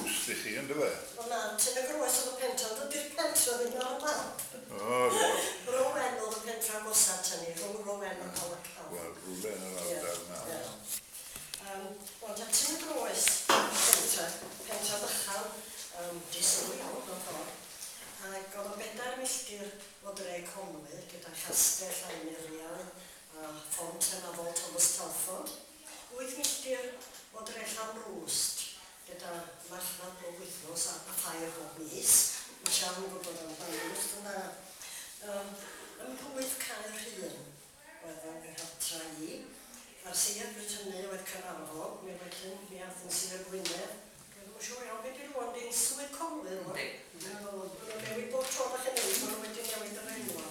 Rwst i chi, ynddo fe? O na, Tyn y Groes oedd y pentra, ond dydy'r pentra ddim ar y map. O, reit. Rowen oedd y pentra agosa at hynny, rhwng Rowen a Talacharn. Wel, rhywle yn yr ardal 'na. Ie, ie. Wel, ta Tyn y Groes oedd y pentra, pentra bychan, disylw iawn mewn ffordd. Ac oedd o bedair milltir o dre Conwy, gyda chastell a'i muriau a phont hynafol Thomas Telford. Wyth milltir o dre Llanrwst, gyda marchnad bob wythnos a ffair bob mis. Mae Sian yn gwybod am Lanrwst yn dda. Ym mhlwyf Caer Rhun oedd fy nghartra i, a'r sir bryd hynny oedd Caernarfon, mi wedyn mi ath yn Sir Gwynedd. Dwi ddim yn siŵr iawn be di rŵan, di'n Swydd Conwy rŵan? Yndi. Maen nhw'n newid bob tro dach chi'n newid, maen nhw wedi newid yr enwa.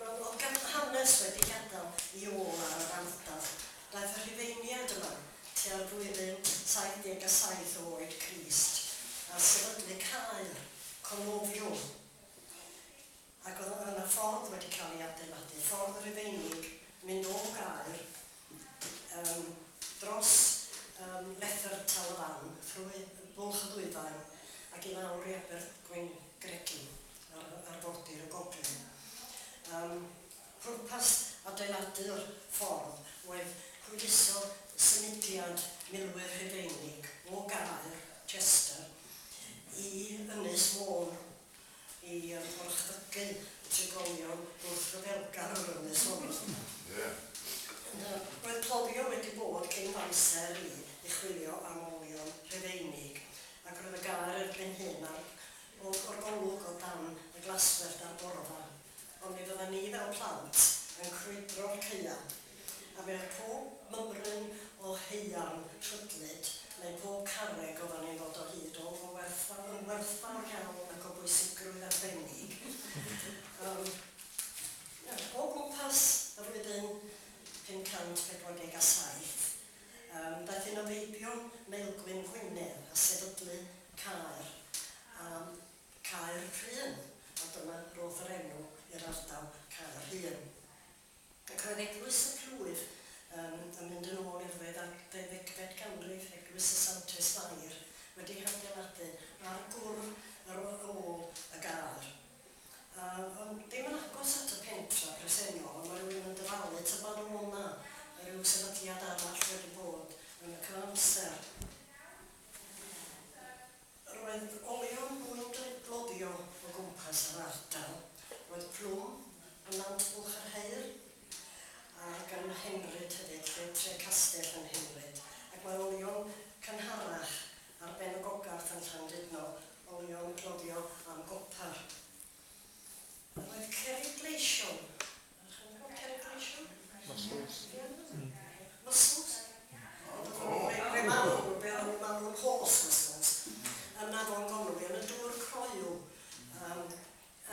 Roedd oedd gan hanes wedi gadael ei ôl ar yr ardal. Daeth y Rhufeiniaid yma tua'r flwyddyn 77 o oed Crist a sefydlu caer, Conovium. Ac oedd yna ffordd wedi cael ei adeiladu, ffordd Rufeinig, mynd o Gaer yym dros yym lethr Tal y Fan, thrwy Bwlch y Ddwyfaen ac i lawr i Abergwyngregyn ar arfordir y gogledd. Yym pwrpas adeiladu'r ffordd oedd hwyluso symudiad milwyr Rhufeinig o Gaer, Chester, i Ynys Môn i orchfygu trigolion gwrthryfelgar yr ynys honno. Roedd cloddio wedi bod cyn fy amser i i chwilio am olion Rhufeinig, ac roedd y gaer erbyn hyn ar o'r golwg o dan y glaswellt a'r borfa. Ond mi fyddan ni fel plant yn crwydro'r caeau, a mi oedd pob mymryn o haearn rhydlyd neu pob carreg oeddan ni'n ddod o hyd o o werthfawr yn werthfawr iawn ac o bwysigrwydd arbennig. Yym, o gwmpas y flwyddyn 547, daeth un o feibion Maelgwyn Gwynedd a sefydlu caer, a Caer Rhun, a dyma rodd yr enw i'r ardal Caer Rhun. Ac roedd eglwys y plwyf yn mynd yn ôl i'r ddeuddegfed ganrif, Eglwys y Santes Fair, wedi hadeiladu ar gwr yr ôl y gaer. A ond dim yn agos at y pentra presennol, ond mae rhywun yn dyfalu tybed o' 'na ryw sefydliad arall wedi bod yn y cyfamser. Roedd olion mwyn gloddio o gwmpas yr ardal. Roedd plwm yn Nant Bwlch yr Heyr ac yn Henryd hefyd, lle Tre Castell yn Henryd, ac mae olion cynharach ar ben y Gogarth yn Llandudno, olion cloddio am gopr. Roedd cerrig gleision, ydych chi'n gwybod cerrig gleision? Mussels. Mussels? Be maen nhw, be o'n nhw'n alw'n horse mussels, yn Afon Gonwy, yn y dŵr croyw.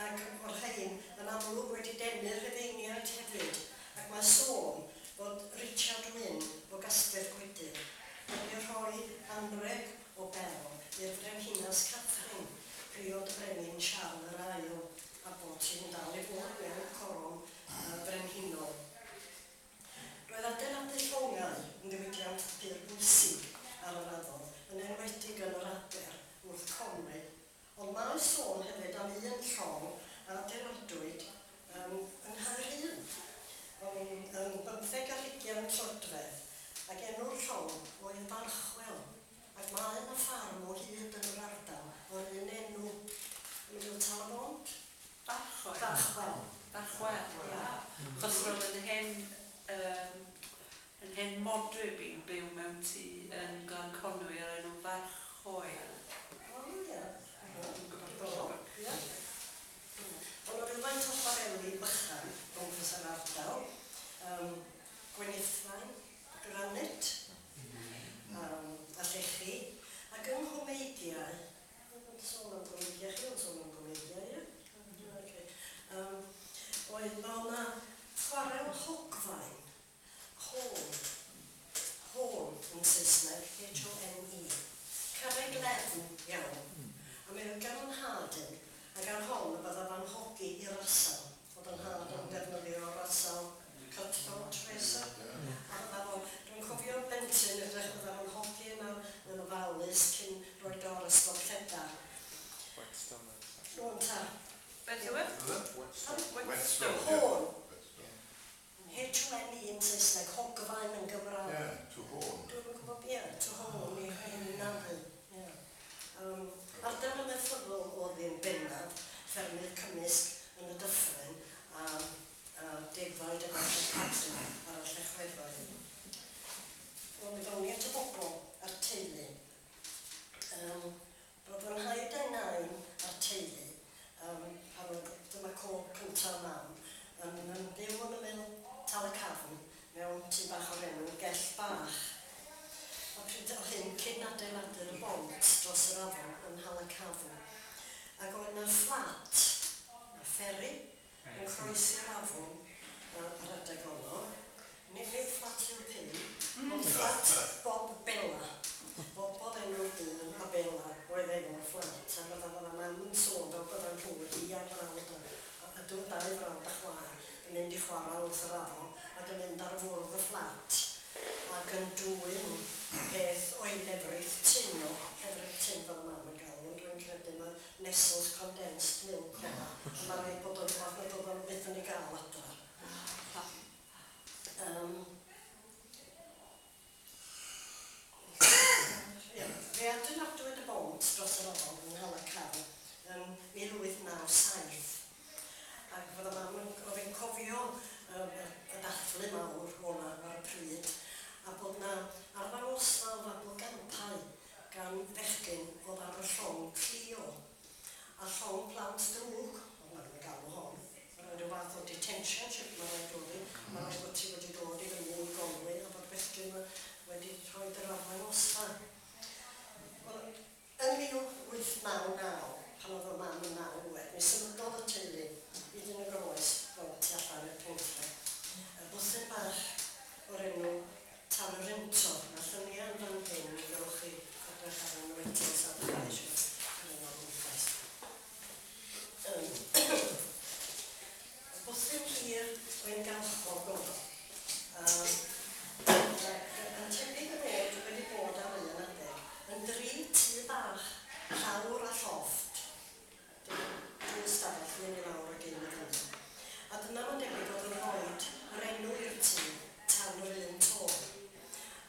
Ac o'r rhain yn amlwg wedi denu Rhufeiniaid hefyd, ac mae sôn fod Richard Wyn o Gastell Gwydir wedi rhoi anrheg o berl i'r Frenhines Catherine, priod y Brenin Siarl yr Ail, a bod hi'n dal i fod mewn coron frenhinol. Roedd adeiladu llongau yn ddiwydiant pur bwysig ar yr afon, yn enwedig yn yr aber wrth Conwy, ond mae sôn hefyd am un llong a adeiladwyd yng Nghaerhun yn bymtheg ar hugian troedfedd, ac enw'r llong oedd Farchwel, ac mae yna ffarm o hyd yn yr ardal o'r un enw, yn ymyl Tal-y-bont. Farchwel? Farchwel. Farchwel, ia. Achos roedd yn hen, yym, yn hen modryb i'n byw mewn tŷ yn Glan Conwy o'r enw Farchoel. O ia. Dwi'm yn gwybod falle bod... Ia. Oedd 'na rywfaint o chwareli bychan gwmpas yr ardal. Gwenithfaen, granit, a llechi. Ac yng Nghwmeidiau, Oedd yn sôn am gomediau, chi oedd yn sôn am gomediau, ie? Ocê. Oedd, ma' 'na chwarel Hogfaen, Home, Home yn Saesneg, H-O-M-E, carreg lefn iawn, a mi oedd gan 'y nhad un, ac ar hon y bydda fo'n hogi i rasal, oedd 'y nhad yn defnyddio rasal cutthroat razor, a fydda fo'n, dwi'n cofio'n blentyn edrych, fydda fo'n hogi yna yn ofalus cyn cyn adeiladu'r bont dros yr afon yn Halacafn. Ac oedd yna fflat, a fferi, yn croesi'r afon ar adeg honno. Nid fflat yw'r pyn, ond fflat Bob Bella. Bob oedd enw'r dyn a Bella oedd enw'r fflat. A fydda mam yn sôn fel bydda'n nhw, hi a'i brawd a dwy dau frawd a chwaer yn mynd i chwarae wrth yr afon ac yn mynd ar fwrdd y fflat ac yn dwyn peth o'i lefrith tun o, llefrith tun fel y mam yn galw, ond dwi'n credu mae Nestle's condensed milk o'na, a mae rhaid bod o'n rhywbeth nad oedd o'n byth yn ei gael adra. Ia, fe adeiladwyd y bont dros yr afon yn Nhalacafn yn 1897. Ac fydda mam yn, oedd hi'n cofio y dathlu mawr o'na ar y pryd, a bod na arddangosfa o fabolgampau gan fechgyn oedd ar y llong Clio, a llong plant drwg, oedd mam yn galw hon. Mae'n rhyw fath o detention ship mae'n rhaid oedd hi, mae'n rhaid bod ti wedi dod i fyny i Gonwy a bod bechgyn wedi rhoi yr arddangosfa. Wel, yn 1899, pan oedd y mam yn 9 oed, mi symudodd y teulu i Dyn y Groes, fel tu allan i'r pentre. Y bwthyn bach o'r enw Tan yr Unto. Mae lluniau yn fan hyn, mi gewch chi edrych arnyn nhw eto os ydych chi eisiau mynd o gwmpas. Y bwthyn hir o'n galchog oedd o. Yn tebyg y bod wedi bod ar un adeg yn dri tŷ bach, llawr a llofft. Dwy stafell, un i lawr ac un i fyny. A dyna mae'n debyg oedd yn rhoid yr enw i'r tŷ tan yr un to.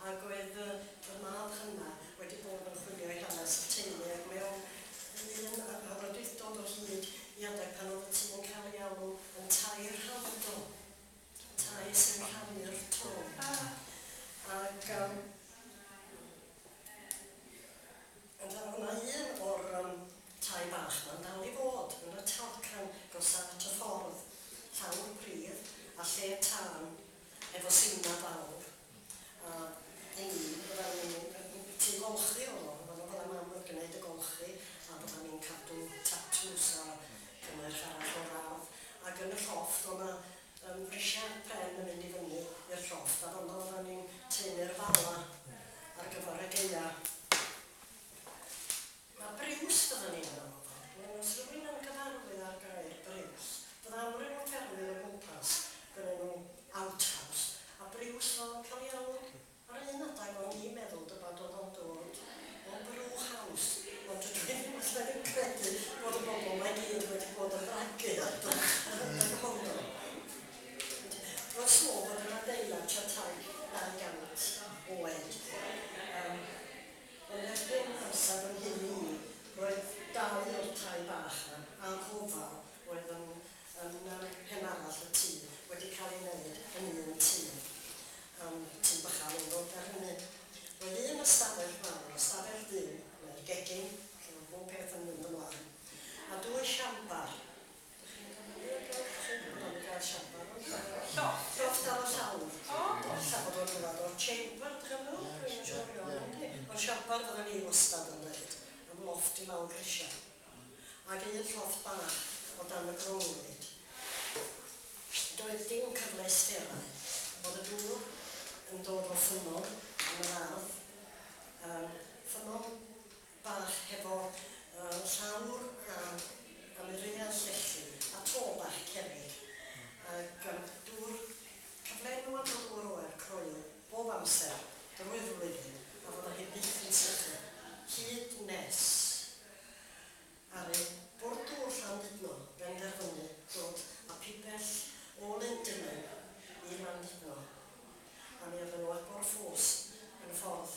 Ac oedd y mab hynna wedi bod yn chwilio i hanes y teulu ac mewn un a oedd wedi dod o hyd i adeg pan oedd y tŷ yn cael ei alw yn tair rhanddo. Tai sy'n rhannu'r to. Ac ond o'na un o'r tai bach ma'n dal i fod yn y talcan gosa at y ffordd, llawr pridd a lle tân efo simna fawr. A i ni, fydda ni'n tŷ golchi oedd o, fydda mam yn gwneud y golchi a fydda ni'n cadw tatws a cynnyrch arall o'r ardd. Ac yn y llofft o'na risiau pren yn mynd i fyny i'r llofft a fan'na oeddan ni'n tynnu'r fala ar gyfer y gaea. Mae briws fydda ni'n alw fo. Os rhywun yn gyfarwydd â'r gair briws, fydda amryw o ffermwyr o gwmpas gyda nhw outhouse, a briws oedd yn cael ei alw. Ar un adeg o'n i'n meddwl dybad oedd o'n dod o brew house, ond dwi ddim alla ddim credu bod y bobl mae gyd wedi bod yn fragu ar honno. Roedd sôn bod yr adeilad tua 200 oed. Ond erbyn amser yn hyn i, roedd dau o'r tai bach yma, a gofal oedd yn pen arall y tŷ wedi cael ei wneud yn un tŷ. Tŷ bychan oedd o ar hynny. Roedd un ystafell fawr, ystafell fyw, neu'r gegin, lle oedd bob peth yn mynd ymlaen, a dwy siambar. Dych chi'n gyfarwydd â'r gair siambar? Llofft? Llofft ar y llawr. Ella bod o'n dod o'r chamber, dych chi'n meddwl? Dwi'n siŵr iawn, yndi. Ond siambar fydden ni wastad yn dweud, am lofft i lawr grisiau. Ac un llofft bach o dan y gronglwyd. Doedd dim cyfleusterau. Oedd y dŵr yn dod o ffynnon yn yr ardd. Ffynnon bach hefo llawr a muriau llechi a to bach cerrig. Ac dŵr cyflenwad o ddŵr oer croyw bob amser drwy'r flwyddyn a fydda hi byth yn sychu hyd nes ar ei bwrdd dŵr Llandudno benderfynu dod â pibell o Lundain i Landudno. A mi oedden nhw agor ffos yn y ffordd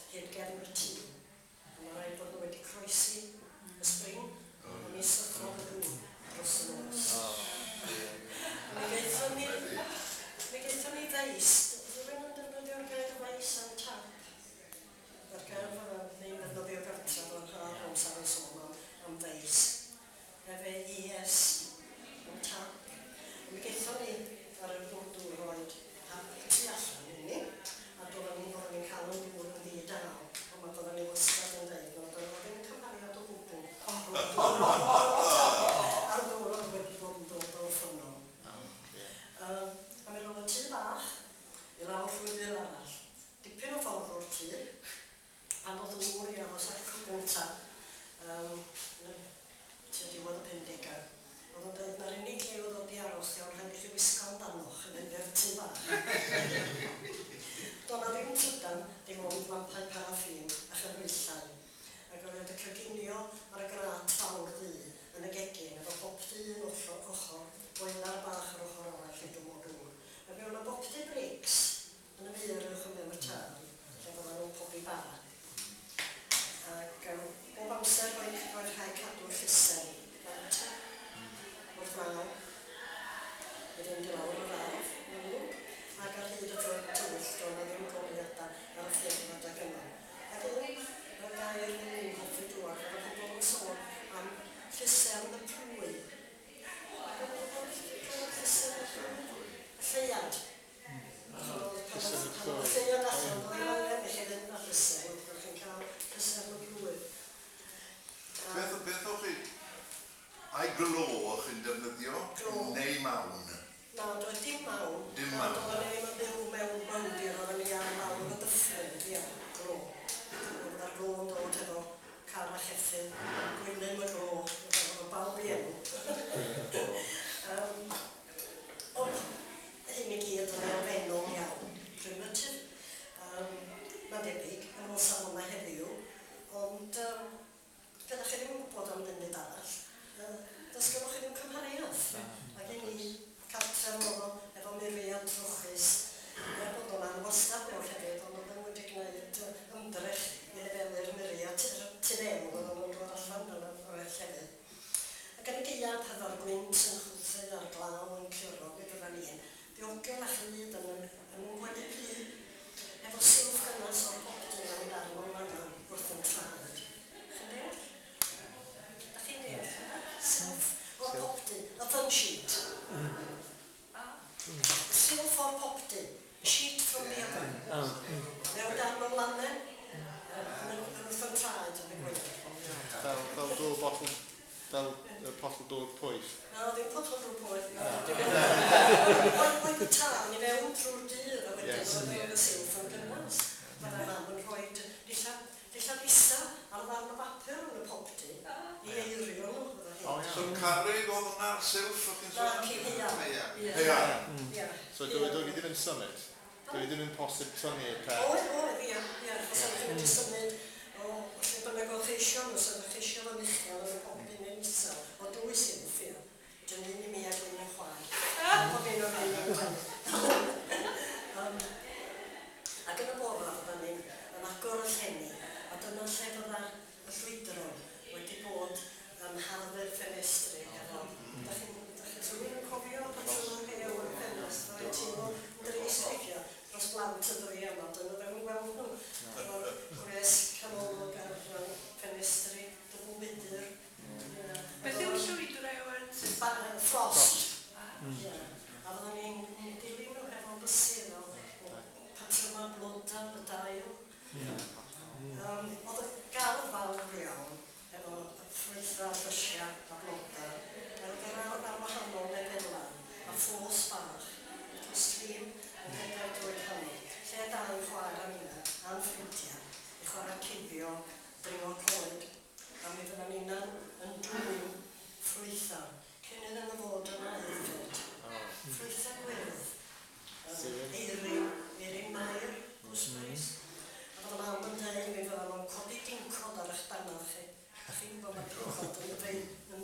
gynta, tua diwedd y 50au. Oedd o'n dweud na'r unig le oedd o di aros iawn, rhaid i chi wisgo amdanoch yn mynd i'r tŷ bach. Doedd 'na ddim trydan, dim ond lampau paraffin a chanhwyllau. Ac oedd wedi coginio ar y grat fawr ddu yn y gegin efo popty un ochr, boiler bach ar ochr arall i dwmmo dŵr. Ac mi oedd 'na bopty brics yn y mur uwch yn mewn y tân, lle fyddan nhw'n pobi bara. Ac bob amser roedd rhaid cadw'r llusern bant wrth law i fynd i lawr yr ardd, yn amlwg, ac ar hyd y tywyll doedd 'na ddim goleuadau ar y ffyrdd adeg yma. Ac un y gair o'n i'n hoffi glywed oedd y pobl yn sôn am llusern y plwy. Dwi'n gwybod llusern y plwy? Y lleuad. Achos pan oedd y lleuad allan, oedd ddim angen i chi fynd â llusern, oedd chi'n cael llusern y plwy. Beth o'ch chi... Ai glo o'ch chi'n defnyddio? Glo. Neu mawn? Na, doedd dim mawn. Dim mawn. Oedden ni ddim yn byw mewn mawndir, oedden ni ar lawr y dyffryn, ia, glo. Oedd yr glo yn dod efo car a cheffyl, Gwilym y glo, oedd bawb i enw. Ond hyn i gyd yn elfennol iawn, primitive. Mae'n debyg, yn ôl safonau heddiw, ond pe da chi ddim yn gwybod am ddim byd arall, does gennych chi ddim cymhariaeth. Ac i ni, cartref oedd o efo muriau trwchus, er bod o'n anwastad mewn llefydd, ond oedden nhw wedi gwneud ymdrech i lefelu'r muriau tu fewn, oedden nhw'n dod allan yn o'r llefydd. Ac yn y gaeaf, hefo'r gwynt yn chwythu a'r glaw yn curo, mi fyddan ni'n ddiogel a chlyd yn yn gwely plu, efo silff gynnes o'r popty mewn darn o langan wrth yn traed. Chi'n deall? Da chi'n deall? Silff o'r popty, oven sheet. Silff o'r popty, a sheet from the oven. Mewn darn o lanen, yn wrth yn traed yn y gwely. Fel dŵr bottle, fel y potel dŵr poeth. Na, ddim potel dŵr poeth. Oedd y tân i fewn trwy'r dydd a wedyn oedd y silff yn gynnes. Byddai mam yn rhoi dillad isa ar ddarn o bapur yn y popty i eirio nhw. So carreg oedd hwnna'r silff o'ch chi'n sôn? Na, ci haearn. Haearn. So dwi ddim yn symud? Dwi ddim yn posib tynnu y peth? Oedd, ia. Achos oedd chi'n medru symud o lle bynnag o'ch eisio, os oedd chi eisio fo'n uchel yn y popty neu'n isel. O dwy silff, ia. Dyn un i mi ac un i'n chwaer. Pob un o'r un yn gwely. Ac yn y bora fyddan ni'n yn agor y llenni, a dyna lle fydda'r llwydron wedi bod yn harddu'r ffenestri efo. Da chi'n rhywun yn cofio patrymau rhew yn y ffenest, roedd teimlo yn drist weithiau dros blant y dyddiau yma, dyna ddim yn gweld nhw. Efo'r gwres canolog ar ffenestri, dwbl wydr. Beth yw'r llwydrew yn Frost. A fyddwn ni'n dilyn nhw efo bysedd o patrymau blodau, y dail. Oedd y gardd fawr iawn efo ffrwythau, llysiau a blodau. Oedd yr ardd ar wahanol lefelau a ffos bach, little stream yn rhedeg drwy'r canol. Lle da yn chwarae am hynna, a'n ffrindiau, i chwarae cuddio, dringo coed, a mi fyddan ni'na'n yn dwyn ffrwythau, cyn iddyn nhw fod yn aeddfed. Ffrwythau gwyrdd, eirin, eirin mair, gooseberries. A fydda mam yn dweud, mi fyddan nhw'n codi dincod ar eich dannedd chi. A chi'n gwybod mae dincod yn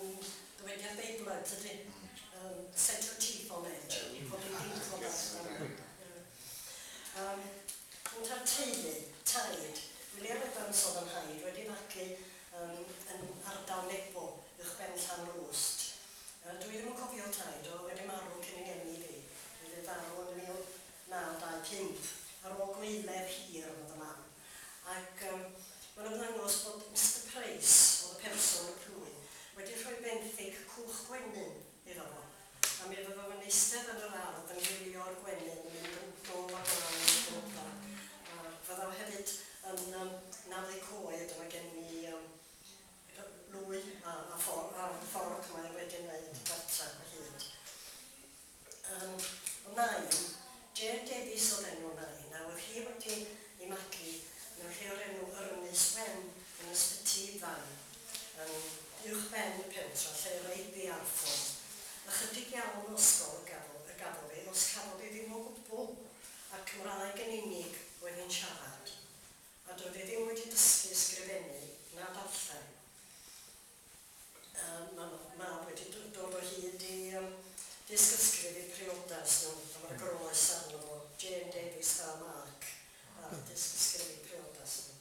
dywediad Beiblaidd, tydi? Set your teeth on edge, codi dincod ar eich dannedd. Yn ta'r teulu, taid, William Evans oedd yn nhaid, wedi magu yn ardal Nebo, uwchben Llanrwst. Dwi ddim yn cofio taid, oedd wedi marw cyn i ngeni fi. Wedi farw yn 1925, ar ôl gweiledd hir oedd y mam. Ac mae'n ymddangos bod Mr Price, oedd y person y plwy, wedi rhoi benthyg cwch gwenyn iddo fo. A mi fydda fo'n eistedd yn yr ardd yn gwylio'r gwenyn yn mynd yn ôl ac ymlaen yn blodau. A fydda fo hefyd yn pentra lle reit ddiarffordd. Ychydig iawn o ysgol y gafodd, y gafodd ei, os cafodd ei ddim o gwbl, a'r Cymraeg yn unig oedd hi'n siarad. A doedd hi ddim wedi dysgu ysgrifennu na darllen. Mae mab wedi dod o hyd i disg ysgrif eu priodas nhw, a mae'r groes arno fo, Jane Davies a Mark, ar disg ysgrif eu priodas nhw.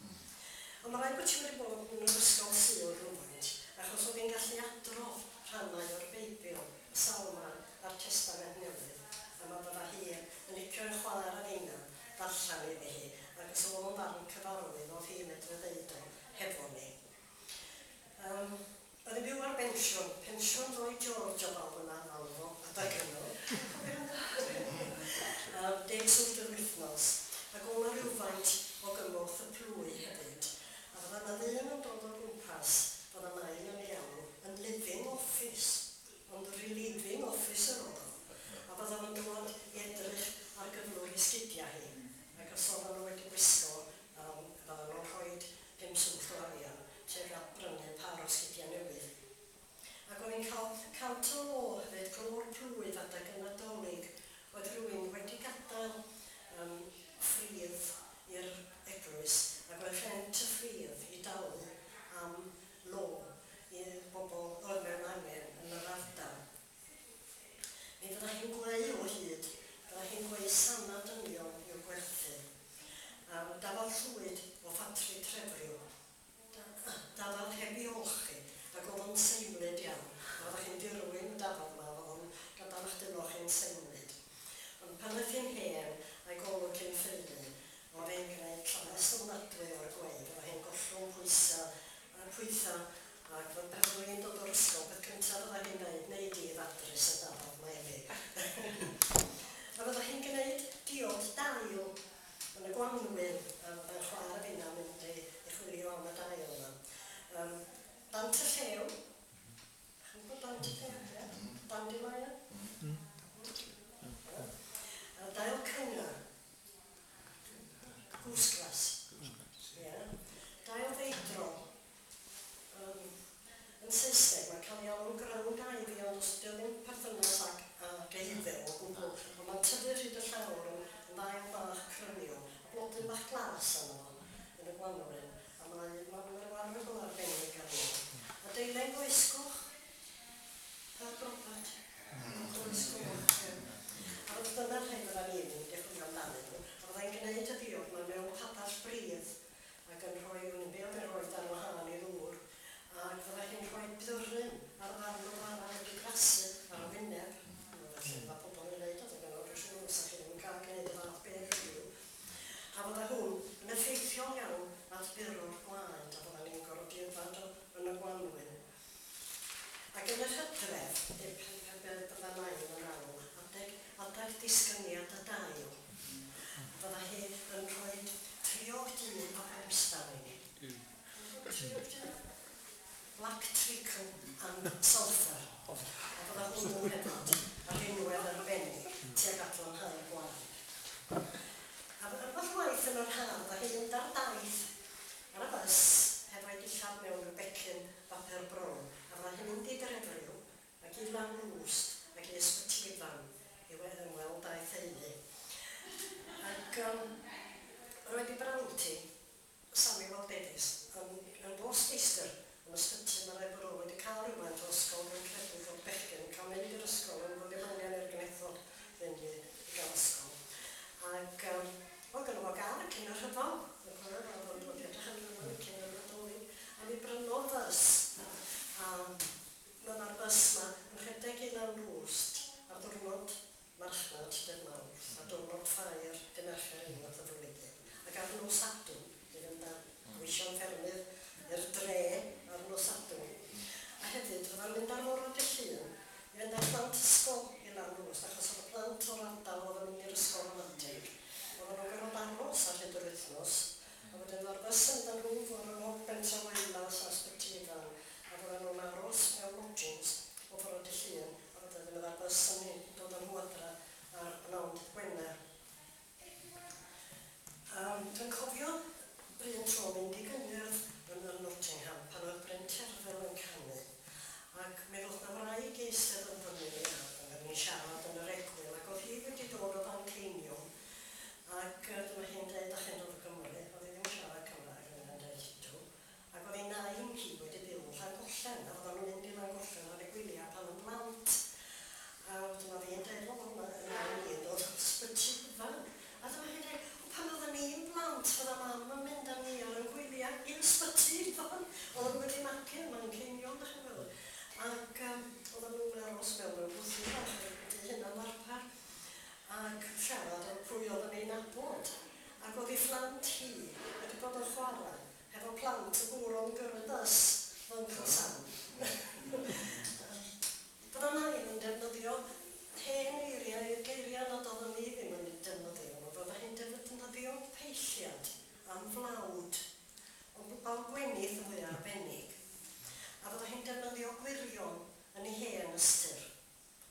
Ond mae rhaid bod hi wedi bod yn yr ysgol Sul rhywfaint, achos oedd hi'n gallu adrodd rhannau o'r Beibl, y Salmau a'r Testament Newydd, a mae fydda hi yn licio'i chwaer a finna darllen iddi hi, ac os oedd o'n ddarn cyfarwydd oedd hi'n medru ddeud o hefo ni. Oedd hi'n byw ar bensiwn, pensiwn Lloyd George o bawb yn alw fo, adeg hwnnw. 10 swllt yr wythnos, ac oedd 'na rywfaint o gymorth y plwy hefyd. A fydda 'na ddyn yn dod o gwmpas, fydda nain yn ei alw yn living office, ond relieving officer oedd o. A fydda fo'n dod i edrych ar gyflwr ei sgidiau hi, ac os oedden nhw wedi gwisgo, fydda nhw'n rhoi 5 swllt o arian tuag at brynu par o sgidiau newydd. Ac o'n i'n cael 100 o lo hefyd, glo'r plwyf adeg y Nadolig, oedd rhywun wedi gadael ffridd i'r eglwys, ac oedd rhent y ffridd i dalu am lo i bobl oedd mewn angen yn yr ardal. Mi fydda hi'n gweu o hyd, fydda hi'n gweu sana dynion i'w gwerthu. Dafad llwyd o ffatri Trefriw, dafad heb ei olchi, ac oedd o'n seimlyd iawn. A fydda chi'n dirwyn y dafad yma, oedd o'n gadael eich dwylo chi'n seimlyd. Ond pan oedd hi'n hen a'i golwg hi'n ffeulu, oedd hi'n gwneud llaes ofnadwy o'r gweu, fydda hi'n gollwng pwysau a pwythau, ac pan fydda hi'n dod o'r ysgol, beth cyntaf fydda hi'n dweud, neu di ddadrys y dafad mae fi. A fydda hi'n gwneud diod dail yn y gwanwyn, a fydda'n chwaer a finna mynd i chwilio am y dail yma. Dant y llew. Chi'n gwybod dant y llew? Ie? Dandelion? Dail cynga. Goosegrass. Ie. Dail feidrol. Yn Saesneg mae'n cael ei alw'n ground ivy, ond os ydy o ddim perthynas ag eiddil o gwbl, ond mae'n tyfu hyd y llawr yn ddail bach cryniol, a blodyn bach glas arno fo yn y gwanwyn, a mae rhyw arogl arbennig arno fo. A deilen goesgoch, Herb Robert, goesgoch, ie. A fod dyna'r rhai fydda ni'n mynd i chwilio amdanyn nhw, a fyddai'n gwneud y diod ma mewn padell bridd, ac yn rhoi, wn i'm be oedd hi'n rhoi ar wahân i ddŵr, ac fydda hi'n rhoi burum ar ddarn o fara wedi grasu ar y wyneb. Felly mae pobl yn gwneud adeg yno, dwi'n siŵr, os chi ddim yn cael gwneud y fath beth heddiw. A fydda hwn yn effeithiol iawn at buro'r gwaed, a fydda ni'n gorfod yfad o yn y gwanwyn. Ac yn yr hydref, bydda nain yn alw, adeg disgyniad y dail, fydda hi yn rhoi triog du a brimstone i ni. Triog du? Black treacle and sulphur. A fydda hwnnw hefyd ar rinwedd arbennig tuag at lanhau gwaed. A ambell waith yn yr haf, fydda hi'n mynd ar daith ar y bws hefo'i dillad mewn rhyw becyn bapur brown, a fydda hi'n mynd i Drefriw ac i Lanrwst ac i Ysbyty Ifan i ymweld â'i theulu. Ac roedd ei brawd hi, Samuel Davies, yn bostmeistr yn ysbyty. Mae rhaid bod o wedi cael rhywfaint o ysgol, dwi'n credu fod bechgyn yn cael mynd i'r ysgol ond bod ddim angen i'r genethod fynd i gael ysgol. Ac oedd gynno fo gar cyn y rhyfel, dwi'n cofio fel oedd o'n dod i edrych yn rhyfel cyn y Nadolig, a mi brynodd fys, a mae'r bys ma yn rhedeg i Lanrwst ar ddiwrnod marchnad dydd Mawrth a diwrnod ffair dydd Mercher unwaith y flwyddyn, ac ar nos Sadwrn i fynd â gweision ffermydd i'r dre ar nos Sadwrn. A hefyd fydda'n mynd ar fore dydd Llun i fynd â plant ysgol i Lanrwst, achos oedd y plant o'r ardal oedd yn mynd i'r ysgol ramadeg, oedden nhw'n gorfod aros ar hyd yr wythnos, a wedyn mae'r bys yn mynd â nhw fore o Bentre Waelas a Ysbyty Ifan, a fyddan nhw'n aros mewn lodgings o fore dydd Llun, a wedyn fydda'r bys yn dod â nhw adra ar bnawn dydd Gwener. Dwi'n cofio un tro mynd i gyngerdd yn Nottingham pan oedd Bryn Terfel yn canu, ac mi Ac siarad o pwy oedd yn ei nabod. Ac oedd ei phlant hi wedi bod yn chwarae hefo plant y gŵr o'n gyrru bus, fy Uncle Sam. Bydda nain yn defnyddio hen eiriau, geiriau nad oedden ni ddim yn defnyddio nhw. Fydda hi'n defnyddio peilliad am flawd, ond bawd gwenith yn fwy arbennig. A fydda hi'n defnyddio gwirion yn ei hen ystyr.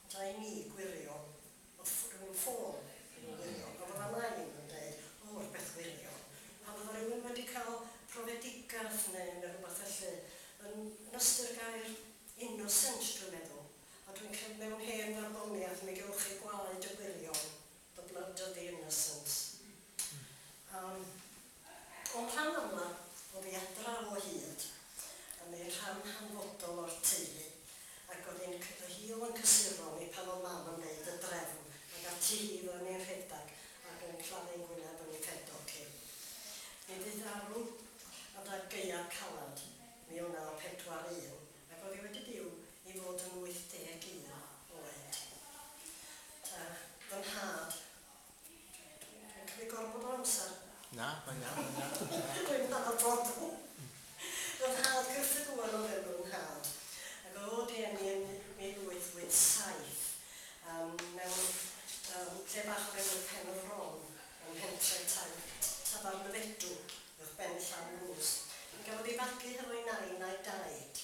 Da i ni gwirion, oedd rhywun ffôn yn wirion, a fydda nain yn dweud, o, rhywbeth wirion. A fydda rhywun wedi cael profedigaeth neu rhywbeth felly, yn ystyr gair innocent, dwi'n meddwl. A dwi'n credu mewn hen farddoniaeth mi gewch chi gwaed y gwirion, the blood of the innocents. Ond rhan yma, oedd hi adra o hyd, a mae'n rhan hanfodol o'r teulu. Ac oedd hi'n hi oedd yn cysuro ni pan oedd mam yn neud y drefn, ac ati hi fydden ni'n rhedeg ac yn claddu'n gwyneb yn ei ffedog hi. Mi fu farw adag gaeaf calad 1941, ac oedd hi wedi byw i fod yn 81 oed. Ta, fy nhad, dwi'n cymryd gormod o amser. Na, mae'n iawn, mae'n iawn. Dwi'n nabod. Fy nhad, Gruffydd Owen oedd enw nhad. Ac oedd o di eni yn 1887 mewn lle bach o'r enw Pen y Fron ym mhentre Tafarn y Fedw, uwch ben Llanrwst. Mi gafodd ei fagu hefo'i nain a'i daid,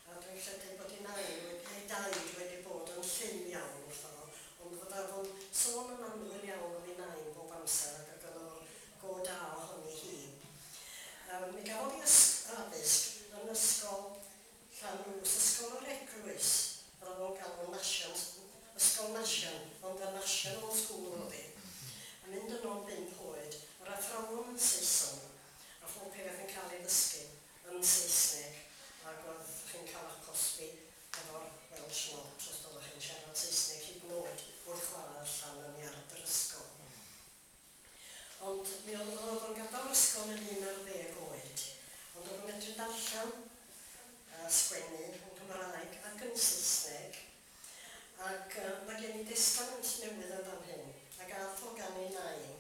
a dwi'n credu bod ei nain ei daid wedi bod yn llym iawn wrtho fo, ond fydda fo'n sôn yn annwyl iawn am ei nain bob amser ac oedd gynno fo go da ohoni hi. Mi gafodd ei addysg yn ysgol Llanrwst, ysgol yr Eglwys, fydda fo'n galw'n Nation, ysgol Nation, ond y National School oedd hi. A mynd yno'n 5 oed, yr athrawon yn Saeson, a phob peth yn cael ei ddysgu yn Saesneg, ac oedd chi'n cael eich cosbi efo'r Welsh not, os oeddech chi'n siarad Saesneg hyd yn oed wrth chwarae allan yn iard yr ysgol. Ond mi oedd o'n gadael ysgol yn 11 oed, ond oedd o'n medru darllen a sgwennu yn Gymraeg ac yn Saesneg, ac mae gen i testament newydd yn fan hyn, ac ath o gan ei nain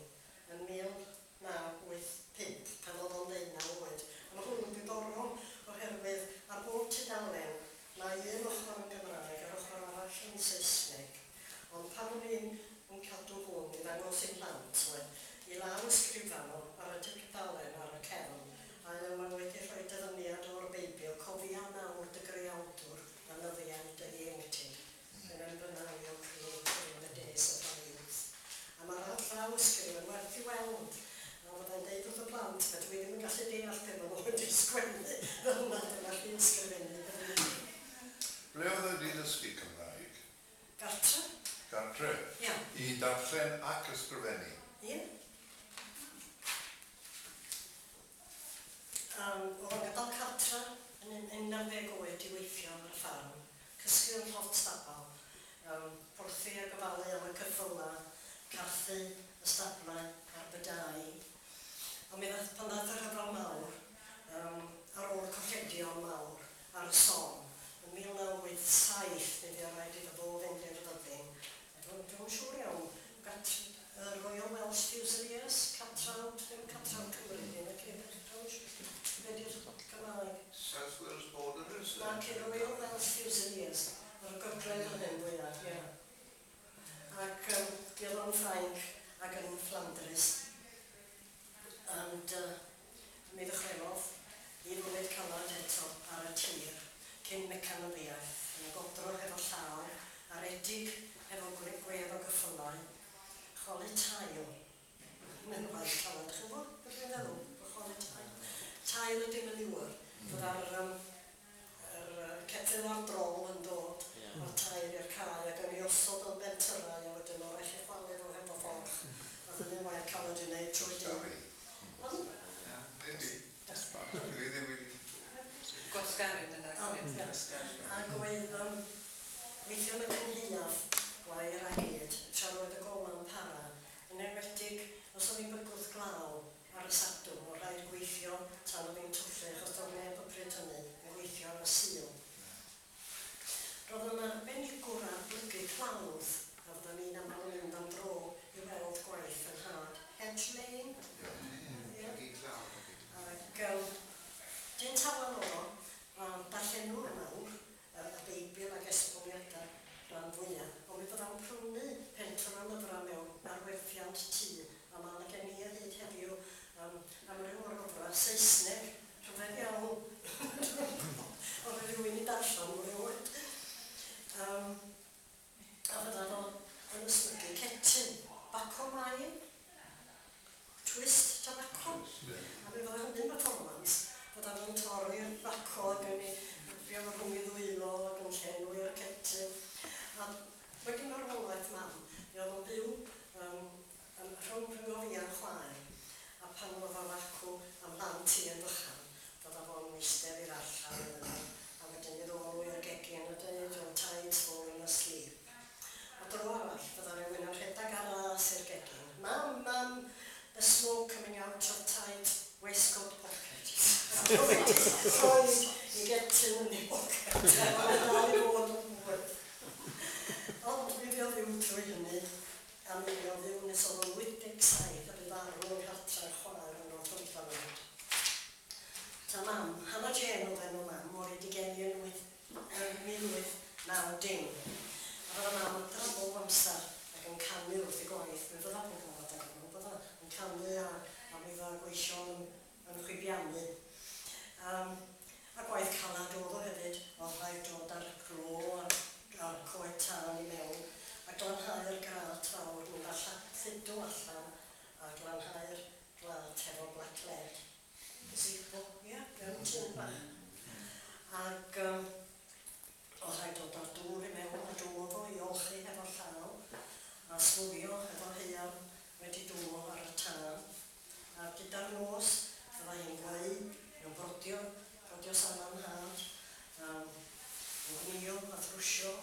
yn 1985, pan oedd o'n 19 oed. A mae hwn yn ddiddorol oherwydd ar bob tudalen mae un ochr yn Gymraeg a'r ochr arall yn Saesneg. Ond pan o'n i'n cadw hwn i ddangos i'n plant, i law ysgrifan nhw ar y tudalen ar y cefn, a mae wedi rhoi dyfyniad o'r Beibl, cofia nawr dy greawdwr yn nyddiau dy ieuenctid. Remember now your creator in the days of thy youth. A mae'r llaw ysgrif yn werth i weld. A fyddai'n deud wrth y plant, fe dwi ddim yn gallu deall beth maen nhw wedi sgwennu fel yna, dyma chi'n ysgrifennu. Ble oedd wedi dysgu Cymraeg? Gartre. Gartre? Ia. I darllen ac ysgrifennu? Ie. Oedd o'n gadael cartre yn 11 oed i weithio ar y ffarm, cysgu yn llofft stabal, porthi a gofalu am y ceffylau, carthu y stablau a'r bydau. Ond mi ddath, pan ddath y rhyfel mawr, ar ôl colledion mawr ar y Somme, yn 1987 mi fuodd rhaid iddo fo fynd i'r fyddin. Dwi'm siŵr iawn, Royal Welsh Fusiliers, Catrawd, ddim Catrawd Cymru, ddim y Be di'r Cymraeg? South Wales Borderers? Naci, Royal Welsh Fusiliers, ar y gogledd fan hyn fwyaf, ie. Ac mi oedd o'n Ffrainc ac yn Flandres. And mi ddychwelodd i fywyd calad eto ar y tir, cyn mecanyddiaeth, yn godro hefo llaw, aredig hefo gwedd o gyffylau, chwalu tail. Mae'n waith calad, chi'n gwybod beth dwi'n feddwl? Chwalu tail. Tail ydy manure. Fydda'r ceffyl ar drol yn dod o'r tail i'r cae ac yn ei osod o'n bentyrrau a wedyn o'r eich chwalu fo hefo fforch. A dyna'n waith calad i wneud trwy dydd. Yndi. Dwi ddim wedi... Gwasgaru dyna. Ac oedd weithio yn y cynhaeaf, gwair a hyd, tra roedd y gola'n para, yn enwedig os oedd hi'n bygwth glaw ar y Sadwrn, oedd rhaid gweithio tan oedd hi'n twllu, achos doedd neb y pryd hynny yn gweithio ar y Sul. Roedd yna arbenigwr ar blygu clawdd, a fydda ni'n aml yn mynd am dro i tawel oedd o, darllenwr mawr, y Beibl ac esboniadau rhan fwyaf. Ond mi fydda'n prynu pentwr o lyfrau mewn arwerthiant tŷ, a mae yna gen i o hyd heddiw amryw o lyfrau Saesneg, rhyfedd iawn. Oedd rhywun i darllen nhw rioed. A fydda fo yn ysmygu cetyn, baco main, twist tobacco. A mi fydda hynny'n performance, fydda fo'n torri'r baco ac yn ei rwbio fo rhwng ei ddwylo ac yn llenwi'r cetyn. A wedi marwolaeth mam, mi oedd o'n byw yn rhwng rhyngo fi a'n chwaer, a pan oedd o'n acw am lant i yn fychan, fydda fo'n eistedd i'r allan yn yno, a wedyn i ddod nhw i'r gegin a dweud, "Well, Taid's fallen asleep." A dro arall, fydda rhywun yn rhedeg ar ras i'r gegin. "Mam, mam, the smoke coming out of Taid's waistcoat pocket." A wedi rhoi i getyn yn ei pocket. A mae'n dal i fod yn bwyd. Ond mi fuodd fyw trwy hynny, a mi fuodd fyw nes oedd o'n 87 a bu farw yng nghartre'r chwaer yn Northumberland. Ta mam, Hannah Jane oedd enw mam, o'r wedi geni yn 1890. A fydda mam adra bob amser ac yn canu wrth ei gwaith. Mi fydda pobl adeg hwnnw, bydda yn canu a mi fydda gweision yn chwibiannu. A gwaith calad oedd o hefyd, oedd rhaid dod â'r glo a'r coed tân i mewn, a glanhau'r grat fawr, mynd â lludw allan a glanhau'r glat hefo black lead. Zippo, ie, mewn tun bach. Ac oedd rhaid dod â'r dŵr i mewn, a dŵr fo i olchi hefo llaw, a smwddio hefo haearn wedi dŵr ar y tân. A gyda'r nos, fydda hi'n gweu, mewn brodio, brodio sanan nhad, yn gwnïo a thrwsio,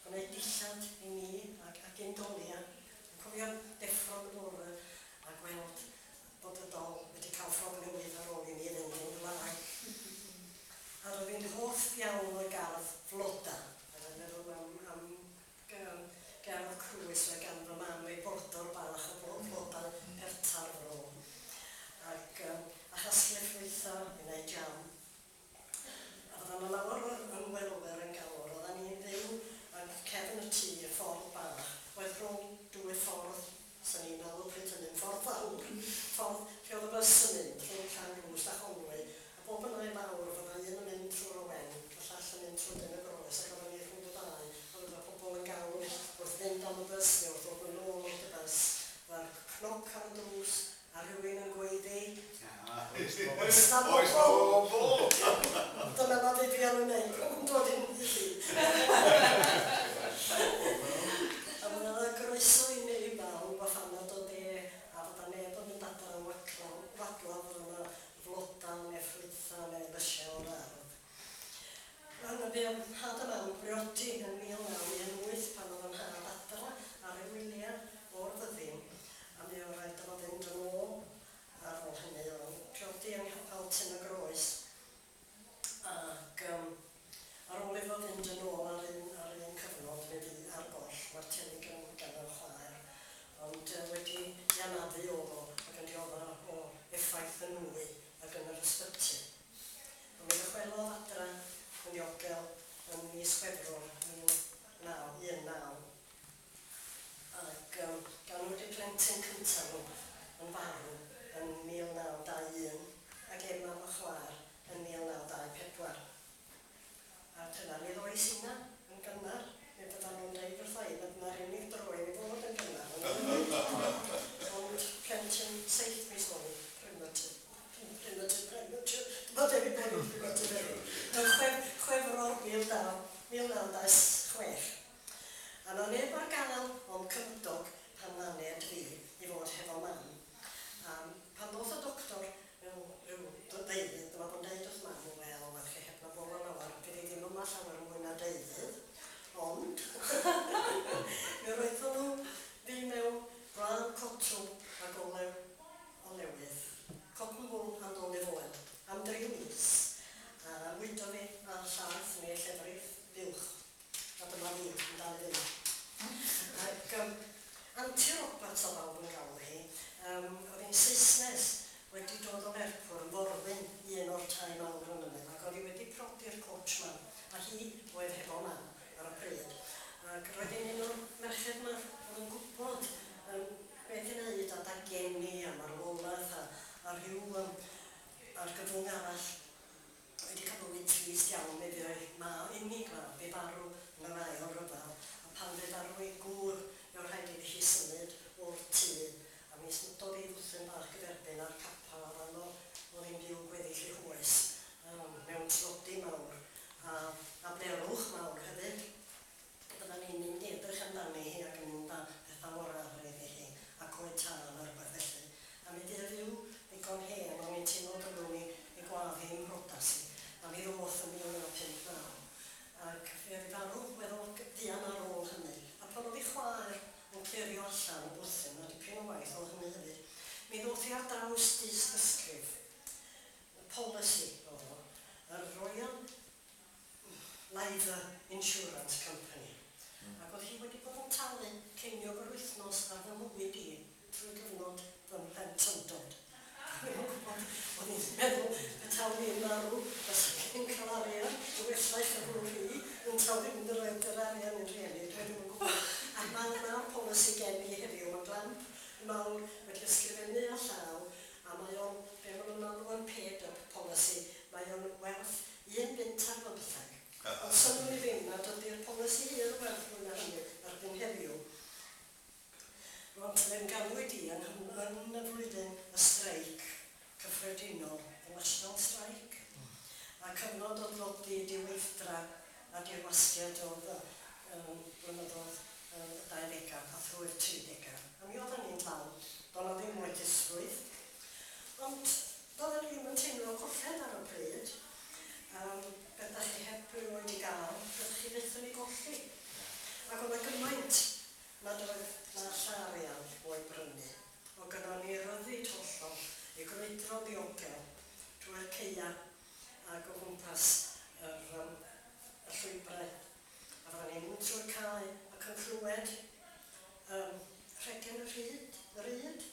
gwneud dillad i ni ac undolia. Yn cofio deffro yn y bore a gweld bod y dol wedi cael ffrog newydd ar ôl i ni fynd yn wlâu. A roedd hi'n hoff iawn o'i gardd floda. A dwi'n meddwl am gardd Crwys oedd gan fy mam ei bordor bach o flodau perta'r fro. Ac a chasglu ffrwythau i wneud jam. A fydda yna lawer o ymwelwyr yn galw. Roedden ni'n fyw yn cefn y tŷ, y ffordd bach. Oedd rhwng dwy ffordd, sy'n ni'n meddwl pryd hynny'n ffordd fawr. Ffordd lle oedd y bws yn mynd, rhwng Llanrwst a Chonwy. A bob yn ail awr fydda un yn mynd trwy'r Owen, y llall yn mynd trwy Dyn y Groes, ac oedden ni rhwng y ddau. A fydda pobl yn galw wrth fynd am y bws neu wrth ddod yn ôl o'r bws. Fydda'r cnoc ar y drws a rhywun yn gweiddi, "Oes na Oes bobl?" bobl! Dyna ma Vivian yn neud, yn dod i'n hi. A fydda yna groeso i ni bawb a phanad o de, a fydda neb yn mynd adra yn waglaw, fydda yna floda neu ffrwythau neu lysiau o'r ardd. Yna bu nhad a mam briodi yn 1918 pan oedd yn nhad adra ar ei wyliau o'r fyddin, a mi oedd rhaid iddo fynd yn ôl ar ôl hynny. Oedd o'n priodi yng Nghapel Tyn y Groes. Ac ar ôl iddo fynd yn ôl ar un cyfnod, fe fu ar goll, mae'r teulu gan y chwaer, ond wedi i anafu oedd o ac yn diodda o effaith y nwy ac yn yr ysbyty. A mi ddychwelodd adra yn ddiogel yn mis Chwefror 1919. Ac ganwyd eu plentyn cyntaf nhw yn farw yn 1921 ac Emma fy chwaer yn 1924. A dyna mi ddois inna yn gynnar. Mi fyddan nhw'n deud wrtha i nad na'r unig dro i mi fod yn gynnar. Ond plentyn 7 mis oed, premature, premature, premature. Dyma debyg bod yn premature hefyd. Yn Chwefror 1926. A na neb ar gael ond cymydog pan aned fi i fod hefo mam. Pan ddoth y doctor mewn rhyw ddeuddydd, dyma fo'n deud wrth mam, "Wel, wel, chi heb na fod yn lawer, fydd hi ddim yma llawer mwy na deuddydd." Ond mi roeddwn nhw fi mewn gwlân cotwm ac olew olewydd, cotton wool and olive oil, am 3 mis. A bwydo fi a llaeth neu llefrith fuwch. A dyma fi yn dal i fynd. Ac Auntie Roberts oedd. coachman, a hi oedd hefo mam ar y pryd. Ac roedd hi'n un o'r merched yma oedd yn gwybod beth i wneud a geni a marwolaeth a rhyw argyfwng arall. Wedi cael bywyd trist iawn, mi fu ei ma unig mab i farw yn yr ail ryfel, a pan fu farw ei gŵr, mi oedd rhaid iddi hi symud o'r tŷ, a mi symudodd hi fwthyn bach gyferbyn â'r capel, a fanno oedd hi'n byw gweddill ei hoes, mewn tlodi mawr, a blerwch mawr hefyd. Byddan ni'n mynd i edrych amdani hi ac yn mynd â phethau o'r ardd iddi hi, a coed tân a rhywbeth felly. A mi fu fyw ddigon hen, o'n i'n teimlo dylwn i ei gwaddu i'm mhrodas i, a mi ddoth yn 1959. Ac fe fu farw weddol fuan ar ôl hynny. A pan oedd ei chwaer yn clirio allan y bwthyn, a dipyn o waith oedd hynny hefyd, mi ddoth hi ar draws dystysgrif, y polisi oedd o, yr Royal Liver Insurance Company. Ac oedd hi wedi bod yn talu ceiniog yr wythnos ar fy mywyd i trwy gyfnod fy mhlentyndod. Dwi'm yn gwybod, o'n i'n meddwl petawn i'n marw, faswn i'n cael arian, yn wella ella bod hi yn talu mynd yn rhoid yr arian i'n rhieni, dwi ddim yn gwybod. Ac mae yna'r polisi gen i heddiw, mae'n glamp mawr wedi ysgrifennu â llaw, a mae o'n, be maen nhw'n alw yn paid up policy, mae o'n werth un bunt ar bymtheg. Ond synnwn i ddim nad ydy'r polisi hir werth mwy na hynny erbyn heddiw. Rwan, fe'm galwyd i yn yn y flwyddyn y streic cyffredinol, the national strike, a cyfnod o dlodi, diweithdra a dirwasgiad oedd blynyddoedd y dauddegau a thrwy'r tridegau. A mi oedden ni'n dlawd, doedd 'na ddim moethusrwydd. Ond doedden ni ddim yn teimlo colled ar y pryd. Beth dach chi heb erioed i gael, fyddwch chi byth yn ei golli. Ac oedd 'na gymaint nad oedd 'na llarian o'i brynu. Oedd gynnon ni ryddid hollol i grwydro'n ddiogel drwy'r caeau ac o gwmpas yr um, y llwybrau. A fyddan ni'n mynd trwy'r cae ac yn clywed um, rhegen y rhyd, yr ŷd,